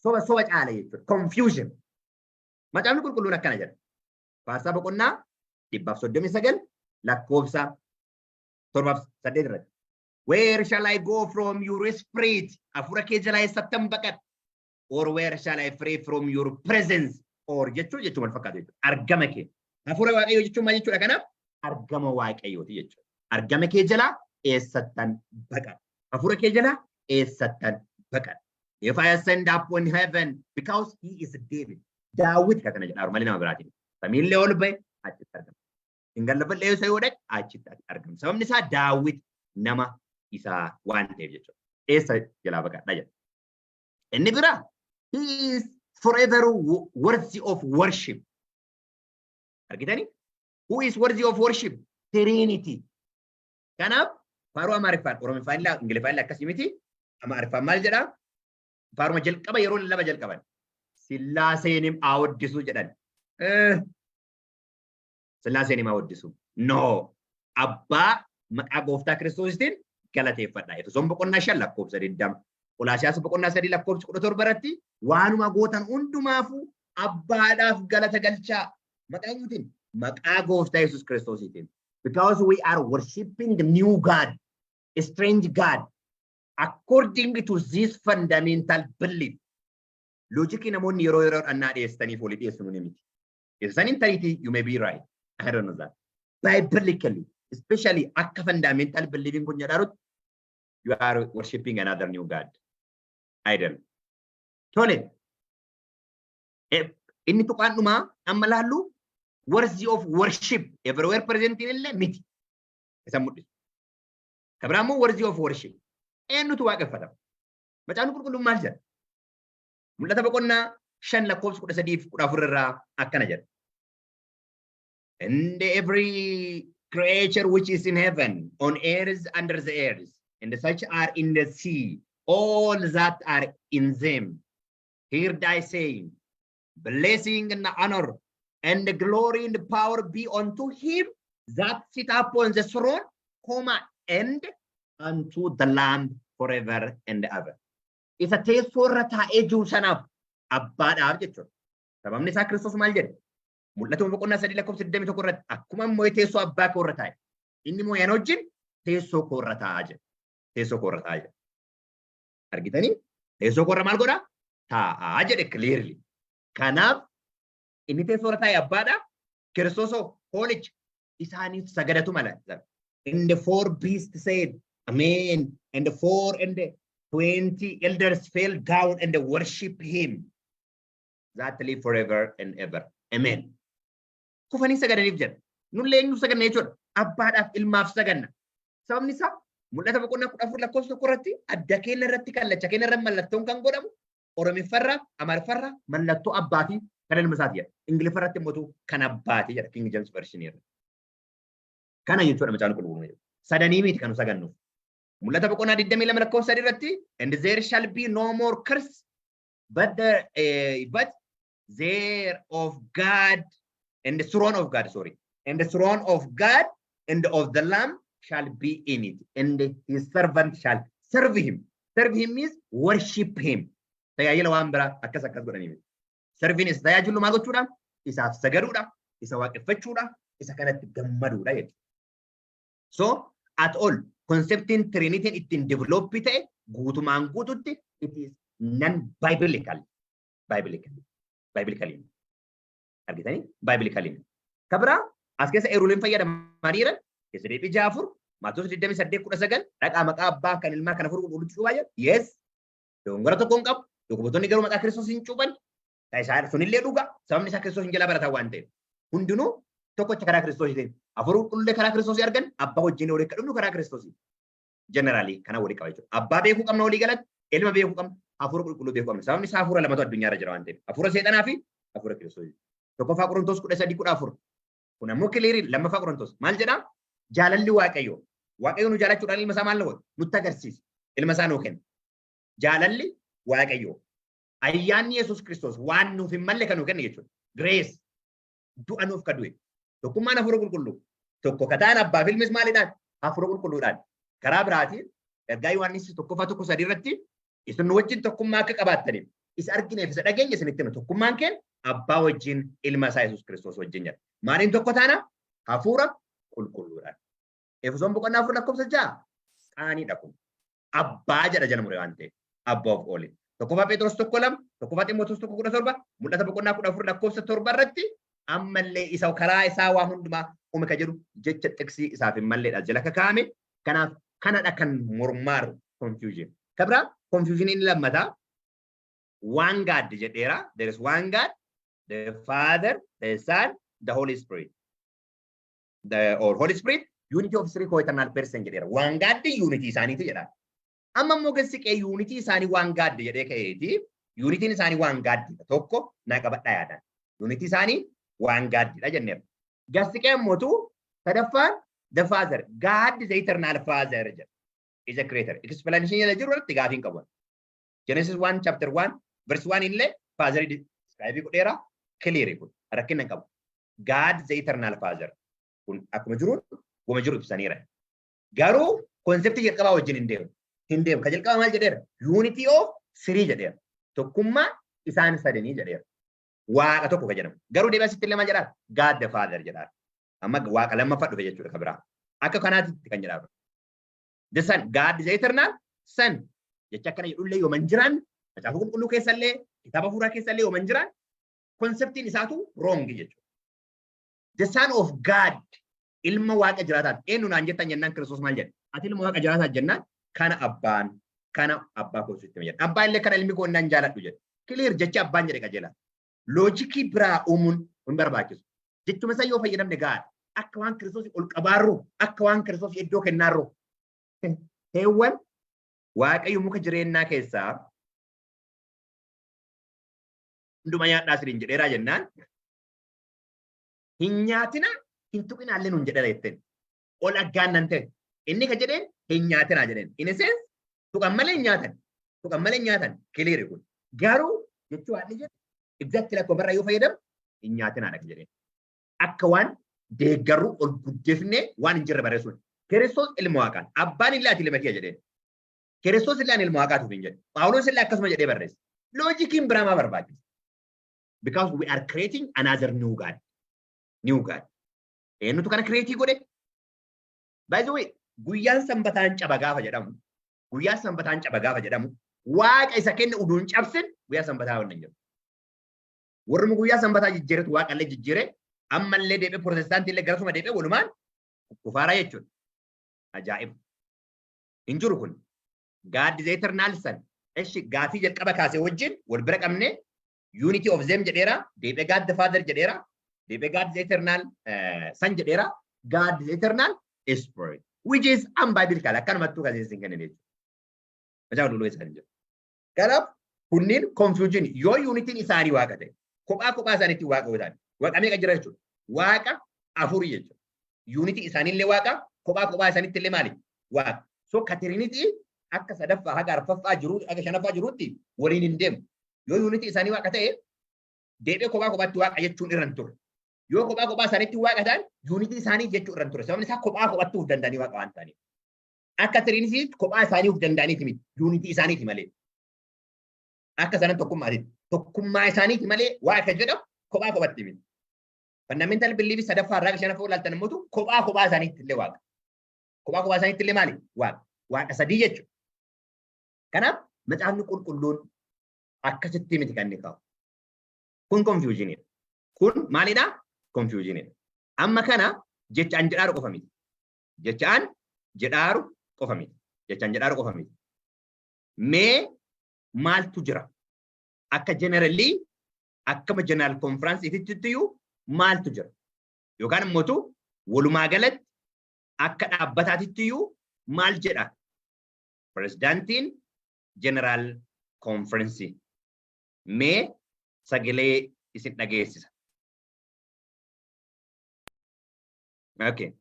[SPEAKER 2] Soba soba caala jechuudha. Confusion. Macaafni qulqulluun akkana jedha. Faarsaa boqonnaa 139 lakkoofsa 7 fi 8 irratti. "Where shall I go from your spirit?" Hafuura kee jalaa eessattan baqadha? "Or where shall I flee from your presence?" Or jechuun wal fakkaatu jechuudha. Argama kee. Hafuura Waaqayyoo jechuun maal jechuudha kanaaf? Argama Waaqayyooti jechuudha. Argama kee jalaa eessattan baqadha? Hafuura kee jalaa eessattan baqadha? "If I ascend up in heaven," because he is David. Daawit ka kana jedha malee nama biraatiin. Samiillee ol ba'e achitti argama. Hin gallafallee isa yoo dhaqe achitti argama. Sababni isaa Daawit nama isaa waan ta'eef jechuudha. Eessa jalaa baqadha jedha. Inni biraa, he is forever worthy of worship. Argitanii? Who is worthy of worship? Trinity. Kanaaf faaruu Amaariffaan, Oromiffaan illee Ingiliffaan illee akkasii miti. Amaariffaan maal jedhaa? Faaruma jalqaba yeroo lama jalqaban. Sillaaseenim አወድሱ jedhan. Sillaaseenim አወድሱ. No. Abbaa maqaa gooftaa Kiristoositiin galateeffadha. Efesoon boqonnaa 5 lakkoofsa 20. Qolaasiyaas boqonnaa 3 lakkoofsa 17 irratti waanuma gootan hundumaafuu abbaadhaaf galata galchaa. Maqaa eenyuutiin? Maqaa gooftaa Yesuus Kiristoosiitiin. Because we are worshipping the new God, a strange God, according to this fundamental belief. Logicii namoonni yeroo yeroo dhannaa dhiyeessaniif walii dhiyeessu ni miti. Isaan tariitii you may be right. I don't know that. Biblically, especially akka fundamental believing kun jedharutti, you are worshipping another new God. Idol. Tole. Inni tuqaan dhumaa amma laallu worthy of worship everywhere present illee miti. Isa mul'isu. Kan biraa immoo worthy of worship. Eenyutu waaqeffatama? Macaafni qulqulluun maal jedha? Mul'ata boqonnaa 5 lakkoofsa 13 fi 14 irraa akkana jedha. "And every creature which is in heaven, on earth, under the earth, and such are in the sea, all that are in them, heard I saying, 'Blessing and honor and the glory and the power be unto him that sit upon the throne, comma, and unto the Lamb forever and ever.'" Isa teessoo irra taa'ee jiru sanaaf abbaadhaaf jechuudha. Sababni isaa Kiristoos maal jedhe? Mul'atuma boqonnaa 3 lakkoofsa 21 irratti akkuma immoo teessoo abbaa koo irra taa'e. Inni immoo yan wajjin teessoo koo irra taa'aa jedha. Teessoo koo irra taa'aa jedha. Argitanii? Teessoo koo irra maal godhaa? Taa'aa jedhe clearly. Kanaaf inni teessoo irra taa'e abbaadha. Kiristoos hoolicha isaaniif sagadatu mala. And the four beasts said, "Amen." And the 24 elders fell down and worship him that live forever and ever. Amen. Kufanii sagadaniif jedha. Nullee eenyuuf saganna jechuudha? Abbaadhaaf ilmaaf saganna. Sababni isaa Mul'ata boqonnaa 14 lakkoofsa 1 irratti adda keenya irratti, kallacha keenya irratti mallattoon kan godhamu Oromiffarraa, Amaariffarraa mallattoo abbaa fi kan ilma isaati jedha. Ingiliffarratti immoo kan abbaati jedha King James Version irra. Kana jechuudha Macaafni Qulqulluun jedhu. Sadanii miti kan nu sagannuuf. Mul'ata boqonnaa 22 lakkoofsa 3 irratti, "And there shall be no more curse, but there of God and the throne of God," sorry, "and the throne of God and of the Lamb shall be in it, and his servant shall serve him." Serve him means worship him. Tajaajila waan biraa akkas akkas godhanii miti. Serving isa tajaajilu maal gochuudha? Isaaf sagaduudha, isa waaqeffachuudha, isa kanatti gammaduudha jechuudha. So at all conceptiin Trinityn ittiin develop ta'e guutumaan guututti it is non-biblical. Biblical. Biblically. Argitanii? Biblically. Kabira as keessa eeruleen fayyadamanii jiran Keessa Deebii 6:4, Maatewos 28:19, dhaqaa maqaa abbaa kan ilmaa kan hafuura qulqulluutti cuuphaa jedha. Yes. Dogongora tokko hin qabu. Dhukkubtoonni garuu maqaa Kiristoos hin cuuphan. Isaan sunillee dhuga. Sababni isaa Kiristoos hin jalaa baratan waan ta'eef. Hundinuu tokkocha karaa Kiristoos ta'e. Hafuura qulqulluullee karaa Kiristoos argan, abbaa wajjin walii akka dhufnu karaa Kiristoos. Generally kana walii qaba jechuudha. Abbaa beekuu qabna walii galatti, ilma beekuu qabna, hafuura qulqulluu beekuu qabna. Sababni isaa hafuura lamatu addunyaarra jira waan ta'eef. Hafuura seexanaa fi hafuura Kiristoos. 1ffaa Qorontos 13:14. Kun ammoo clear. 2ffaa Qorontos maal jedhaa? Jaalalli Waaqayyoo. Waaqayyo nu jaalachuudhaan ilma isaa maal nu godhe? Nutti agarsiisa. Ilma isaa nuu kenna. Jaalalli Waaqayyoo. Ayyaanni Yesuus Kiristoos waan nuuf hin malle kan nuu kenne jechuudha. Grace du'a nuuf ka du'e. Tokkummaan hafuura qulqulluu. Tokko kataan abbaa fi ilmis maalidhaan? Hafuura qulqulluudhaan. Karaa biraatiin ergaa Yohaannis 1ffaa 1:3 irratti isin nu wajjin tokkummaa akka qabaattaniif isa argineef isa dhageenye isinitti hima. Tokkummaan keenya abbaa wajjin, ilma isaa Yesuus Kiristoos wajjin jedha. Maaliin tokko taana? Hafuura qulqulluudhaan. Efesoon boqonnaa 4 lakkoofsa 6 qaaniidha kun. Abbaa jedha jala mure waan ta'eef. Abbaa of oole. 1ffaa Phexros 1:2, 1ffaa Ximootos 1:17, Mul'ata boqonnaa 14 lakkoofsa 7 irratti ammallee isa karaa isaa waa hundumaa uume ka jedhu jecha xiqsii isaaf hin malleedha jala kakaa'ame. Kanaaf kanadha kan mormaaru confusion. Kabira confusion inni lammataa one God jedheera. There is one God, the Father, the Son, the Holy Spirit. The or Holy Spirit, unity of three co-eternal person jedheera. One God unity isaaniiti jedha. Amma immoo gasiqee unity isaanii one God jedhee ka'eeti. Unityn isaanii one God tokko naa qabadhaa yaadan. Unity isaanii one Godidha jenneera. Gasiqee ammootu sadaffaan the Father, God is the eternal Father jedha. Is a creator. Explanation jala jiru irratti gaafii hin qabu. Genesis 1 chapter 1 verse 1 illee Father describe godheera, clear kun rakkina hin qabu. God the eternal Father kun akkuma jiruun wama jiru ibsaniira. Garuu conceptii jalqabaa wajjin hin deemu. Hin deemu. Ka jalqabaa maal jedheera? Unity of three jedheera. Tokkummaa isaan sadanii jedheera. Waaqa tokko ka jedhamu. Garuu deebi'ee asitti illee maal jedhaa? God the Father jedhaa. Amma waaqa lammaffaa dhufe jechuudha ka biraa. Akka kanaatti kan jedhaa. The Son, God is eternal Son. Jecha akkana jedhullee yoo man jiraan, Macaafa Qulqulluu keessallee, kitaaba hafuuraa keessallee yoo man jiraan, conceptiin isaatu wrong jechuudha. The Son of God, ilma Waaqa jiraataan eenyu naan jettan jennaan Kiristoos maal jedhe? Ati ilma Waaqa jiraataa jennaan kana abbaan kana abbaa koo sitti jedhe. Abbaa illee kana ilmi koo naan jaaladhu jedhe. Clear jecha abbaan jedhe qajeela. Logicii biraa uumuun hin barbaachisu. Jechuma isaa yoo fayyadamne gahaadha. Akka waan Kiristoos ol qabaarru, akka waan Kiristoos iddoo kennaarru. Heewwan Waaqayyo muka jireenyaa keessaa hunduma nyaadhaa isiniin jedheeraa jennaan hin nyaatina, hin tuqinaallee nuun jedheera jetteen. Ol aggaannan ta'e. Inni ka jedheen hin nyaatinaa jedheen. In a sense tuqan malee hin nyaatan. Tuqan malee hin nyaatan. Clear kun. Garuu jechuu waan jedhe exactly akkuma barraa yoo fayyadamu hin nyaatinaadha kan jedheen. Akka waan deeggarru ol guddifnee waan hin jirre barreessuun. Kiristoos ilma Waaqaan. Abbaan illee ati ilma kiyya jedheen. Kiristoos illee ani ilma Waaqaatuuf hin jedhe. Phaawulos illee akkasuma jedhee barreesse. Logiciin biraa maa barbaachisa? Because we are creating another new God. New God. Eenyutu kana create godhe? By the way, guyyaan sanbataan caba gaafa jedhamu, guyyaan sanbataan caba gaafa jedhamu, Waaqa isa kenne utuu hin cabsin guyyaa sanbataa wannan jedhu. Warri guyyaa sanbataa jijjiiretu Waaqallee jijjiire, ammallee deebi'ee Protestaantii illee garasuma deebi'ee walumaan kufaaraa jechuudha. Ajaa'iba. Hin jiru kun. God is eternal son. Eshi gaafii jalqaba kaasee wajjin wal bira qabnee unity of them jedheera, deebi'ee God the Father jedheera, deebi'ee God is eternal son jedheera, God is eternal spirit, which is unbiblical, akkanumattuu kan isin kennan jechuudha. Macaafa Qulqulluu keessa kan hin jiru. Kanaaf kunniin confusion. Yoo unityin isaanii Waaqa ta'e, kophaa kophaa isaaniitti Waaqa yoo ta'an, Waaqa meeqa jira jechuudha? Waaqa afurii jechuudha. Unity isaaniillee Waaqa, kophaa kophaa isaaniitti illee maali? Waaqa. So ka Trinity akka sadaffaa haga arfaffaa jiru, haga shanaffaa jirutti waliin hin deemu. Yoo unity isaanii Waaqa ta'e, deebi'ee kophaa kophaatti Waaqa jechuun irra hin turre. Yoo kophaa kophaa isaaniitti Waaqa ta'an, unity isaanii jechuu irra hin turre. Sababni isaa kophaa kophaatti of danda'anii Waaqa waan ta'aniif. Akka Trinity kophaa isaanii of danda'aniiti miti. Unity isaaniiti malee. Akka sanan tokkummaatitti. Tokkummaa isaaniiti malee Waaqa jedhamu kophaa kophatti miti. Fundamental belief sadaffaa irraa shanaffaa ilaaltan immoo kophaa kophaa isaaniitti illee Waaqa. Kophaa kophaa isaaniitti illee maali? Waaqa. Waaqa sadii jechuudha. Kanaaf Macaafni Qulqulluun akkasitti miti kan inni kaa'u. Kun confusionidha. Kun maalidha? Confusionidha. Amma kana jecha an jedhaaru qofa miti. Jecha an jedhaaru qofa miti. Jecha an jedhaaru qofa miti. Mee maaltu jira? Akka generally, akkama general conference iyyuu maaltu jira? Yookaan immoo walumaa galatti akka dhaabbataatitti iyyuu maal jedha? Pirezidaantiin General Conference. Mee sagalee isin dhageessisa. Okay.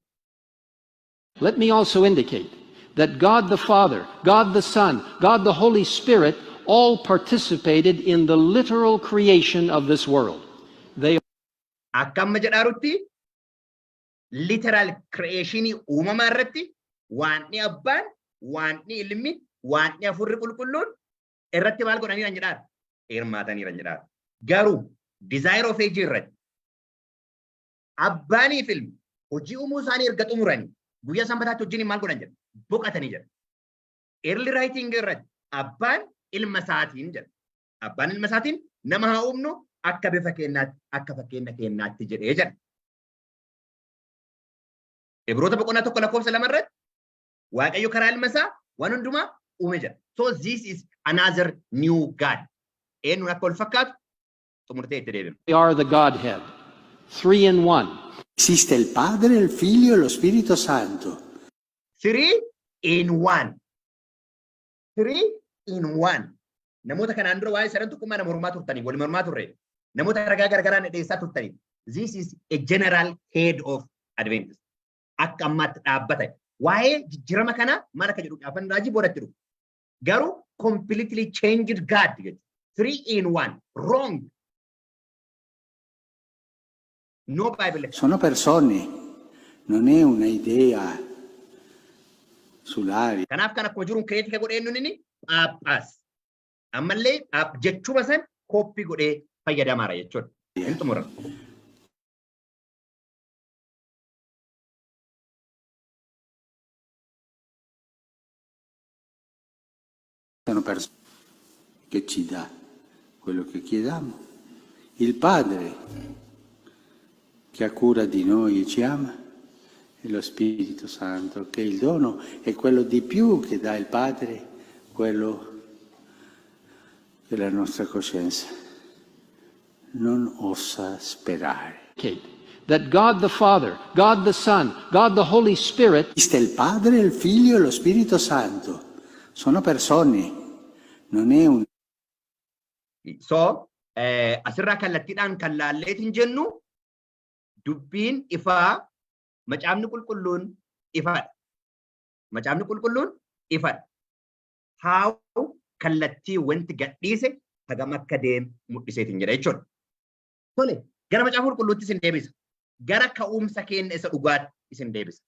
[SPEAKER 3] Let me also indicate that God the Father, God the Son, God the Holy Spirit all participated in the literal creation of this world. They
[SPEAKER 2] Akka amma jedhaarutti literal creationii uumamaa irratti Waaqni Abbaan, Waaqni Ilmi, Waaqni Hafuurri Qulqulluun irratti maal godhaniiran jedhaara? Hirmaataniiran jedhaara. Garuu Desire of Age irratti Abbaanii fi Ilmi hojii uumuu isaanii erga xumuranii guyyaa sanbataatti wajjin maal godhan jedha? Boqatanii jedha. Early writing irratti Abbaan ilma isaatiin jedha. Abbaan ilma isaatiin nama haa uumnu akka bifa keenyaatti, akka fakkeenya keenyaatti jedhee jedha. Ibroota boqonnaa 1 lakkoofsa 2 irratti Waaqayyo karaa ilma isaa waan hundumaa uume jedha. So this is another new God. Eenyuun akka wal fakkaatu xumurtee itti deebinu.
[SPEAKER 3] are the Godhead, three in one.
[SPEAKER 4] Esiste il Padre, il Figlio e lo Spirito Santo.
[SPEAKER 2] Three in one. Three in one. Namoota kanaan dura waa'ee sadan tokkummaa nama mormaa turtanii, wal mormaa turre. Namoota ragaa garagaraa dhiyeessaa turtanii. This is a general head of Adventist. Akka ammaatti dhaabbata. Waa'ee jijjiirama kana maal akka jedhu gaafan raajii boodatti dhufu. Garuu completely changed God jechuudha. Three in one. Wrong. No Bible.
[SPEAKER 4] Sono persone, non è una idea sull'aria.
[SPEAKER 2] Kanaaf kan akkuma jiruun create godhee eenyuun inni Phaaphaas. Ammallee jechuma san copy godhee fayyadamaara jechuudha. Hin xumurama.
[SPEAKER 4] Sono persone che ci dà quello che chiediamo. Il Padre che ha cura di noi e ci ama e lo Spirito Santo che il dono è quello di più che dà il Padre, quello che la nostra coscienza non osa sperare.
[SPEAKER 3] That God the Father, God the Son, God the Holy Spirit
[SPEAKER 4] Esiste il Padre, il Figlio e lo Spirito Santo. Sono persone, non è un
[SPEAKER 2] So asirraa kallattiidhaan kan laalleetiin jennu dubbiin ifaa, Macaafni Qulqulluun ifaadha. Macaafni Qulqulluun ifadha. Haa kallattii wanti gadhiise hagam akka deemu mul'iseetiin jedha jechuudha. Tole, gara Macaafa Qulqulluutti isin deebisa. Gara ka'umsa keenya isa dhugaatti isin deebisa.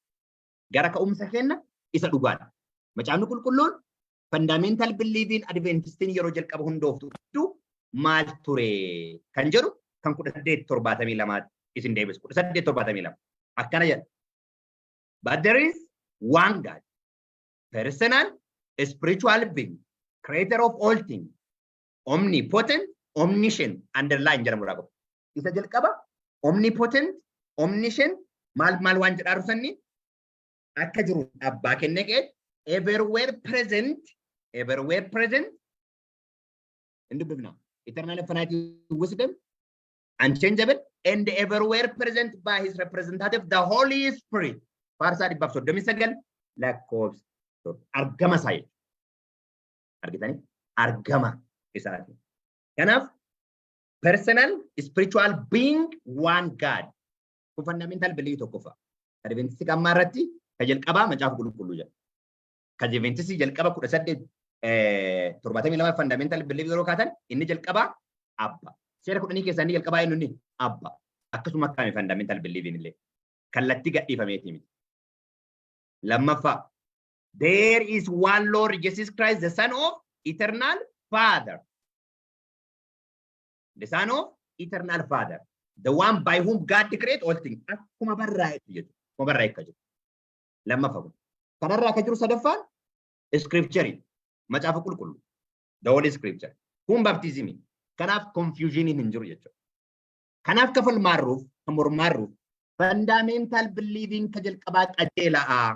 [SPEAKER 2] Gara ka'umsa keenya isa dhugaadha. Macaafni Qulqulluun fundamental beliefiin Adventistiin yeroo jalqaba hundooftu maal ture kan jedhu kan 1872 isin deebisu. 1872. Akkana jedha. But there is one God, personal, spiritual being, creator of all things, omnipotent, omniscient, underline jedhamudha qabu. Isa jalqaba omnipotent, omniscient, maal maal waan jedhaa rusanni akka jiru abbaa kennee ka'e everywhere present, everywhere present, hin dubbifna. Eternal, infinite wisdom, unchangeable, and everywhere present by his representative, the Holy Spirit. Faarsaa 139 lakkoofsa argama isaa jechuudha. Argitanii? Argama isaati. Kanaaf personal spiritual being, one God. Kun fundamental belief tokkoffaa. Adventistii ammaa irratti ka jalqabaa Macaafa Qulqulluu jedha. Ka Adventistii jalqaba 1872 fundamental belief yeroo kaatan inni jalqabaa abba. Seera kudhanii keessaa inni jalqabaa eenyu inni? Abba. Akkasuma akkaami fundamental belief illee kallattii gadhiifameeti miti. Lammaffaa, there is one Lord Jesus Christ, the Son of Eternal Father. The Son of Eternal Father. The one by whom God created all things. Akkuma barraa'etti jechuudha. Akkuma barraa'e akka jiru. Lammaffaa kun. Kanarraa akka jiru sadaffaan scripture, Macaafa Qulqulluu. The Holy Scripture. Kun baptism. Kanaaf confusion hin jiru jechuudha. Kanaaf ka falmaarruuf, ka mormaarruuf, fundamental believing ka jalqabaa qajeela'aa.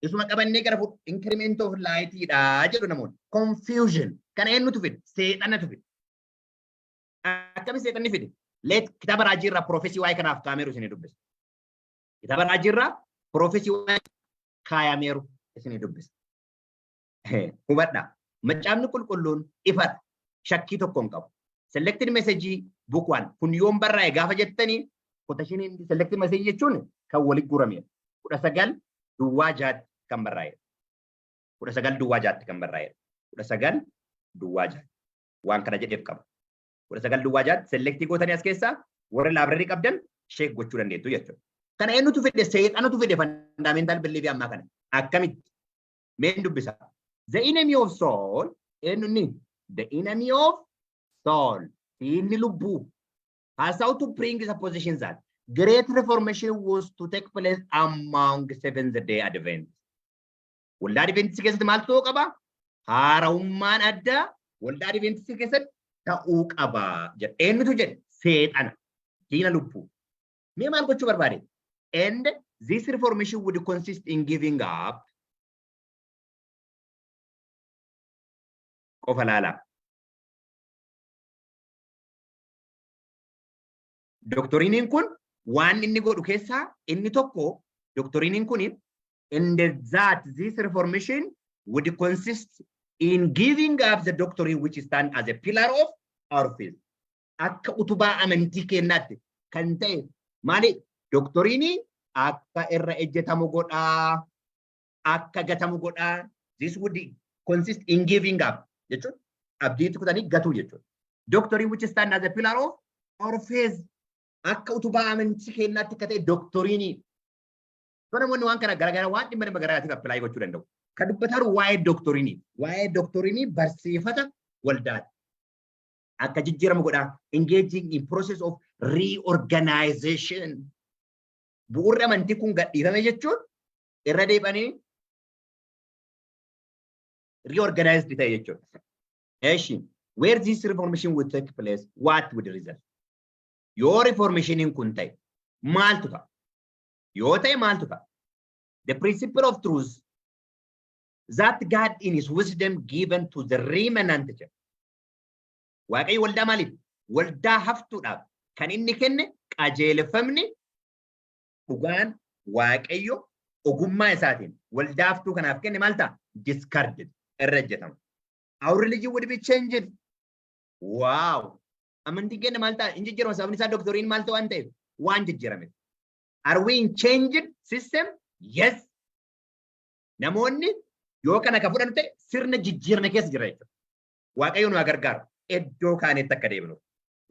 [SPEAKER 2] Isuma qabannee gara fuudhu increment of light-dha jedhu namoonni. Confusion. Kana eenyutu fide? Seexanatu fide. Akkami seexanni fide? Let kitaaba raajii irraa prophecy waa'ee kanaaf kaameeru isinii dubbisa. Kitaaba raajii irraa prophecy waa'ee kaayameeru isinii dubbisa. Hubadhaa. Macaafni Qulqulluun ifadha. Shakkii tokko hin qabu. Selected Message Book One. Kun yoom barraa'e gaafa jettanii, quotation selected message jechuun kan walitti guuramedha. 1906tti kan barraa'edha. 1906tti kan barraa'edha. 1906. Waan kana jedheef qaba. 1906tti select gootanii as keessaa warra library qabdan check gochuu dandeettu jechuudha. Kana eenyutu fide? Seexanatu fide fundamental belief ammaa kana. Akkamitti? Meen dubbisa. The enemy of soul, eenyu inni? The enemy of soul. Diinni lubbuu. Has how to bring the position that great reformation was to take place among Seventh Day Adventists. Waldaa Adventistii keessatti maal ta'uu qaba? Haara'ummaan addaa waldaa Adventistii keessatti ta'uu qaba jedha. Eenyutu jedhe? Seexana. Diina lubbuu. Mee maal gochuu barbaade? And this reformation would consist in giving up qofa laalaa. Doktoriiniin kun waan inni godhu keessaa inni tokko, doktoriiniin kun, and that this reformation would consist in giving up the doctrine which stand as a pillar of our faith. Akka utubaa amantii keenyaatti kan ta'e maali? Doktoriinii akka irra ejjetamu godhaa, akka gatamu godhaa. This would consist in giving up jechuun abdiitti kutanii gatuu jechuudha. Doctrine which stand as a pillar of our faith, akka utubaa amantii keenyaatti akka ta'e doktoriinii. So namoonni waan kana garagaraa waan dhimma dhimma garaagaraatiif apply gochuu danda'u. Kan dubbataa jiru waa'ee doktoriinii. Waa'ee doktoriinii barsiifata waldaati. Akka jijjiiramu godhaa. Engaging in process of reorganization. Bu'uurri amantii kun gadhiifame jechuun irra deebi'anii reorganized ta'e jechuudha. Eshi, where this reformation would take place, what would result? Yoo reformationiin kun ta'e maaltu ta'a? Yoo ta'e maaltu ta'a? The principle of truth that God in his wisdom given to the remnant jedha. Waaqayyo waldaa maaliif? Waldaa haftuudhaaf kan inni kenne qajeelfamni dhugaan Waaqayyo ogummaa isaatiin waldaa haftuu kanaaf kenne maal ta'a? Discarded, irra ejjetama. Our religion would be changed. Wow! Amantiin keenya maal ta'a? Hin jijjiirama. Sababni isaa doktoriin maal ta'u waan ta'eef waan jijjiirame. Are we in changed system? Yes. Namoonni yoo kana ka fudhannu ta'e sirna jijjiirame keessa jira jechuudha. Waaqayyo nu haa gargaaru. Iddoo kaanetti akka deebinu.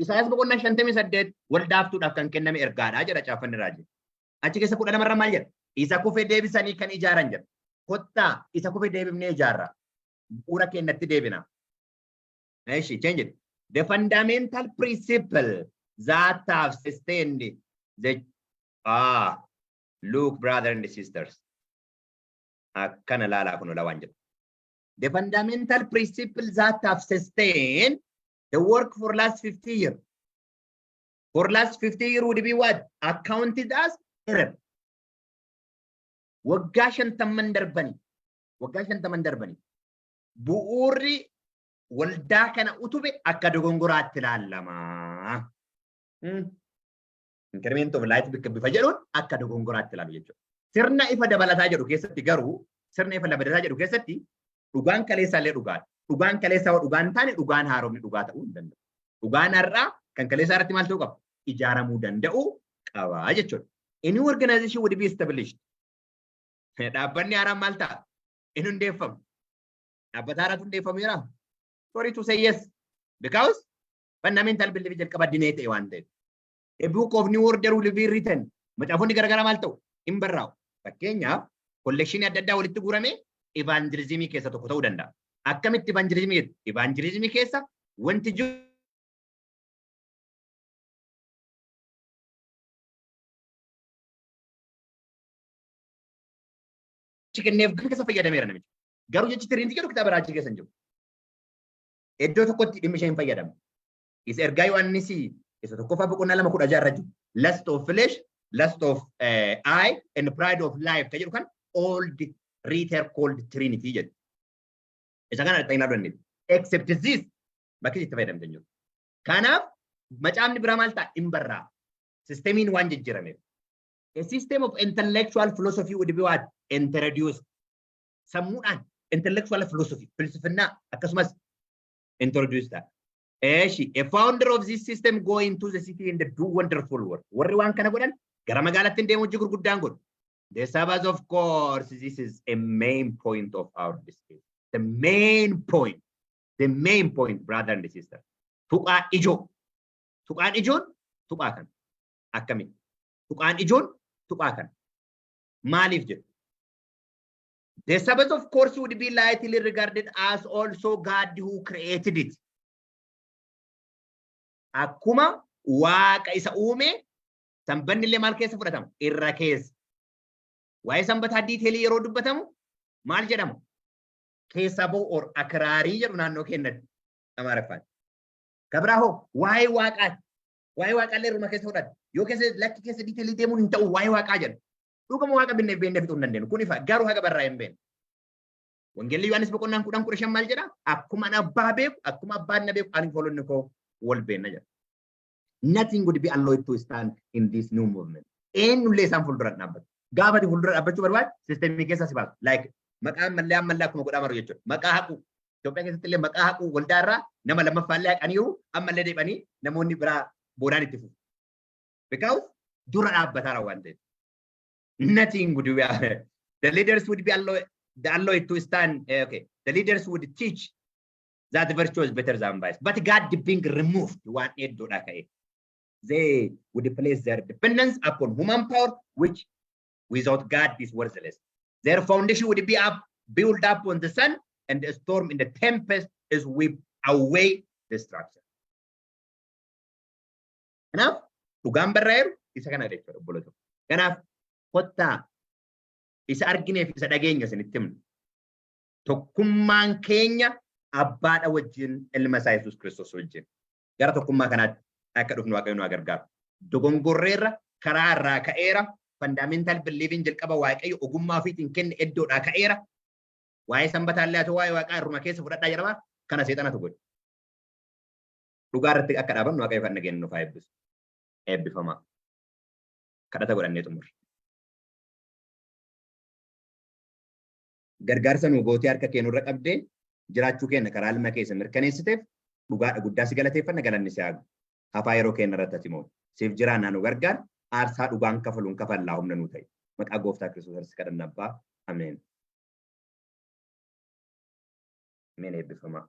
[SPEAKER 2] Isaayyaas boqonnaa 58 waldaa haftuudhaaf kan kenname ergaadha jedha caaffanni raajii. Achi keessa 12 irra maal jedha? Isa kufe deebisanii kan ijaaran jedha. Kottaa isa kufe deebifnee ijaarra. Bu'uura keenyatti deebina. Eshi, change it. The fundamental principle that have sustained The ah look, brother and sisters. Akkana laalaa kun waan jedhu. The fundamental principles that have sustained the work for last 50 years. For last 50 years would be what? Accounted as error. Waggaa 50n darbani. Waggaa 50n darbani. Bu'uurri waldaa kana utube akka dogongoraatti ilaallama. Increment of light bakka bifa jedhuun akka dogongoraatti ilaalu jechuudha. Sirna ifa dabalataa jedhu keessatti garuu, sirna ifa dabalataa jedhu keessatti dhugaan kaleessaa illee dhugaadha. Dhugaan kaleessaa hoo dhugaan taane, dhugaan haaromni dhugaa ta'uu hin danda'u. Dhugaan har'aa kan kaleessaa irratti maal ta'uu qaba? Ijaaramuu danda'u qaba jechuudha. A new organization would be established. Dhaabbanni haaraan maal ta'a? Inni hundeeffamu. Dhaabbata haaraatu hundeeffameera. Sorry to say, yes. Because fundamental belief jalqaba dinee ta'e waan ta'eef. A book of new order will be written. Macaafonni garaagaraa maal ta'u? Hin barraa'u. Fakkeenyaaf, collectionii adda addaa walitti guurame evangelismii keessa tokko ta'uu danda'a. Akkamitti evangelismii? Evangelismii keessa wanti jiru kenneef keessa fayyadameera namichi. Garuu jechi Trinity jedhu kitaaba raajii keessa hin jiru. Iddoo tokkotti dhimmi ishee hin fayyadamne. Isa ergaa Yohaannis isa tokkoffaa boqonnaa 2:16 irra jiru. Lust of flesh, lust of eye and pride of life kan jedhu kan old writer called Trinity jedhu. Isa kana dhaqxanii ilaaluu dandeessu. Except this, bakki itti fayyadamte hin jiru. Kanaaf macaafni biraa maal ta'a? Hin barraa. Systemiin waan jijjiirameef. A system of intellectual philosophy would be what? Introduced. Sammuudhaan intellectual philosophy, filsifinnaa akkasumas introduced ta'a. Eeshi, a founder of this system go into the city and do wonderful work. Warri waan kana godhan gara magaalaatti hin deemu, hojii gurguddaan godhu. The Sabbath, of course, this is a main point of our discussion. The main point, the main point, brother and sister. Tuqaa ijoo. Tuqaan ijoon tuqaa kana. Akkamitti? Tuqaan ijoon tuqaa kana. Maaliif jedhu? The Sabbath, of course, would be lightly regarded as also God who created it. Akkuma Waaqa isa uume, sanbanni illee maal keessa fudhatama? Irra keessa. Waa'ee sanbataa detailii yeroo dubbatamu maal jedhama? Keessaa ba'u or akraarii jedhu naannoo keenyatti Amaariffaan. Kabraa hoo waa'ee Waaqaati. Waa'ee Waaqaallee irruma keessa fudhata. Yoo keessa lakki keessa detailii deemuun hin ta'u, waa'ee Waaqaa jedhu. Dhuguma Waaqa binnee beennee fixuu hin dandeenyu. Kun ifa, garuu haga barraa hin beeknu. Wangeelli Yohaannis boqonnaan 10:15 maal jedha? Akkuma ani abbaa beeku, akkuma abbaan na beeku, ani hoolonni koo wal beenna jedha. Nothing would be allowed to stand in this new movement. Eenyullee isaan fuuldura dhaabbatu. Gaafa ati fuuldura dhaabbachuu barbaadu, systemii keessa si baasu. Like maqaa ammallee ammallee akkuma godhaa maru jechuudha. Maqaa haquu. Itoophiyaa keessatti illee maqaa haquu waldaa irraa nama lammaffaallee haqaniiru, ammallee deebi'anii namoonni biraa boodaan itti fufu. Because dura dhaabbataara waan ta'eef. Nothing would be, the leaders would be allowed, the allowed to stand. Okay, the leaders would teach that virtue is better than vice. But God being removed waan iddoodhaa ka'e. They would place their dependence upon human power, which without God is worthless. Their foundation would be up, built up on the sand, and the storm in the tempest is whip away the structure. Kanaaf dhugaan barraa'eeru isa kana jechuudha, obboloota. Kanaaf kottaa isa argineef isa dhageenya isinitti himna. Tokkummaan keenya abbaadha wajjin, ilma isaa Yesuus Kiristoos wajjin. Gara tokkummaa kanaatti akka dhufnu Waaqayyo nu gargaaru. Dogongorreerra, karaa irraa ka'eera, fundamental beliefiin jalqaba Waaqayyo ogummaa ofiitiin kenne iddoodhaa ka'eera. Waa'ee sanbataallee haa ta'u, waa'ee Waaqaa irruma keessa fudhadhaa jedhama. Kana seexanatu godhe. Dhugaa irratti akka dhaabannu Waaqayyo kan nageenya nuuf haa eebbisu. Eebbifamaa. Kadhata godhannee xumurra. Gargaarsa nu gootee harka kee nurra qabdee jiraachuu keenya karaa ilma keessa mirkaneessiteef dhugaadha guddaa si galateeffanna, galanni si haa. Hafaa yeroo keenya irratti ati moo siif jiraannaa, nu gargaar, aarsaa dhugaan kafaluun kafallaa humna nuu ta'e. Maqaa Gooftaa Kiristoos kadhanna abbaa. Ameen. Ameen, eebbifamaa.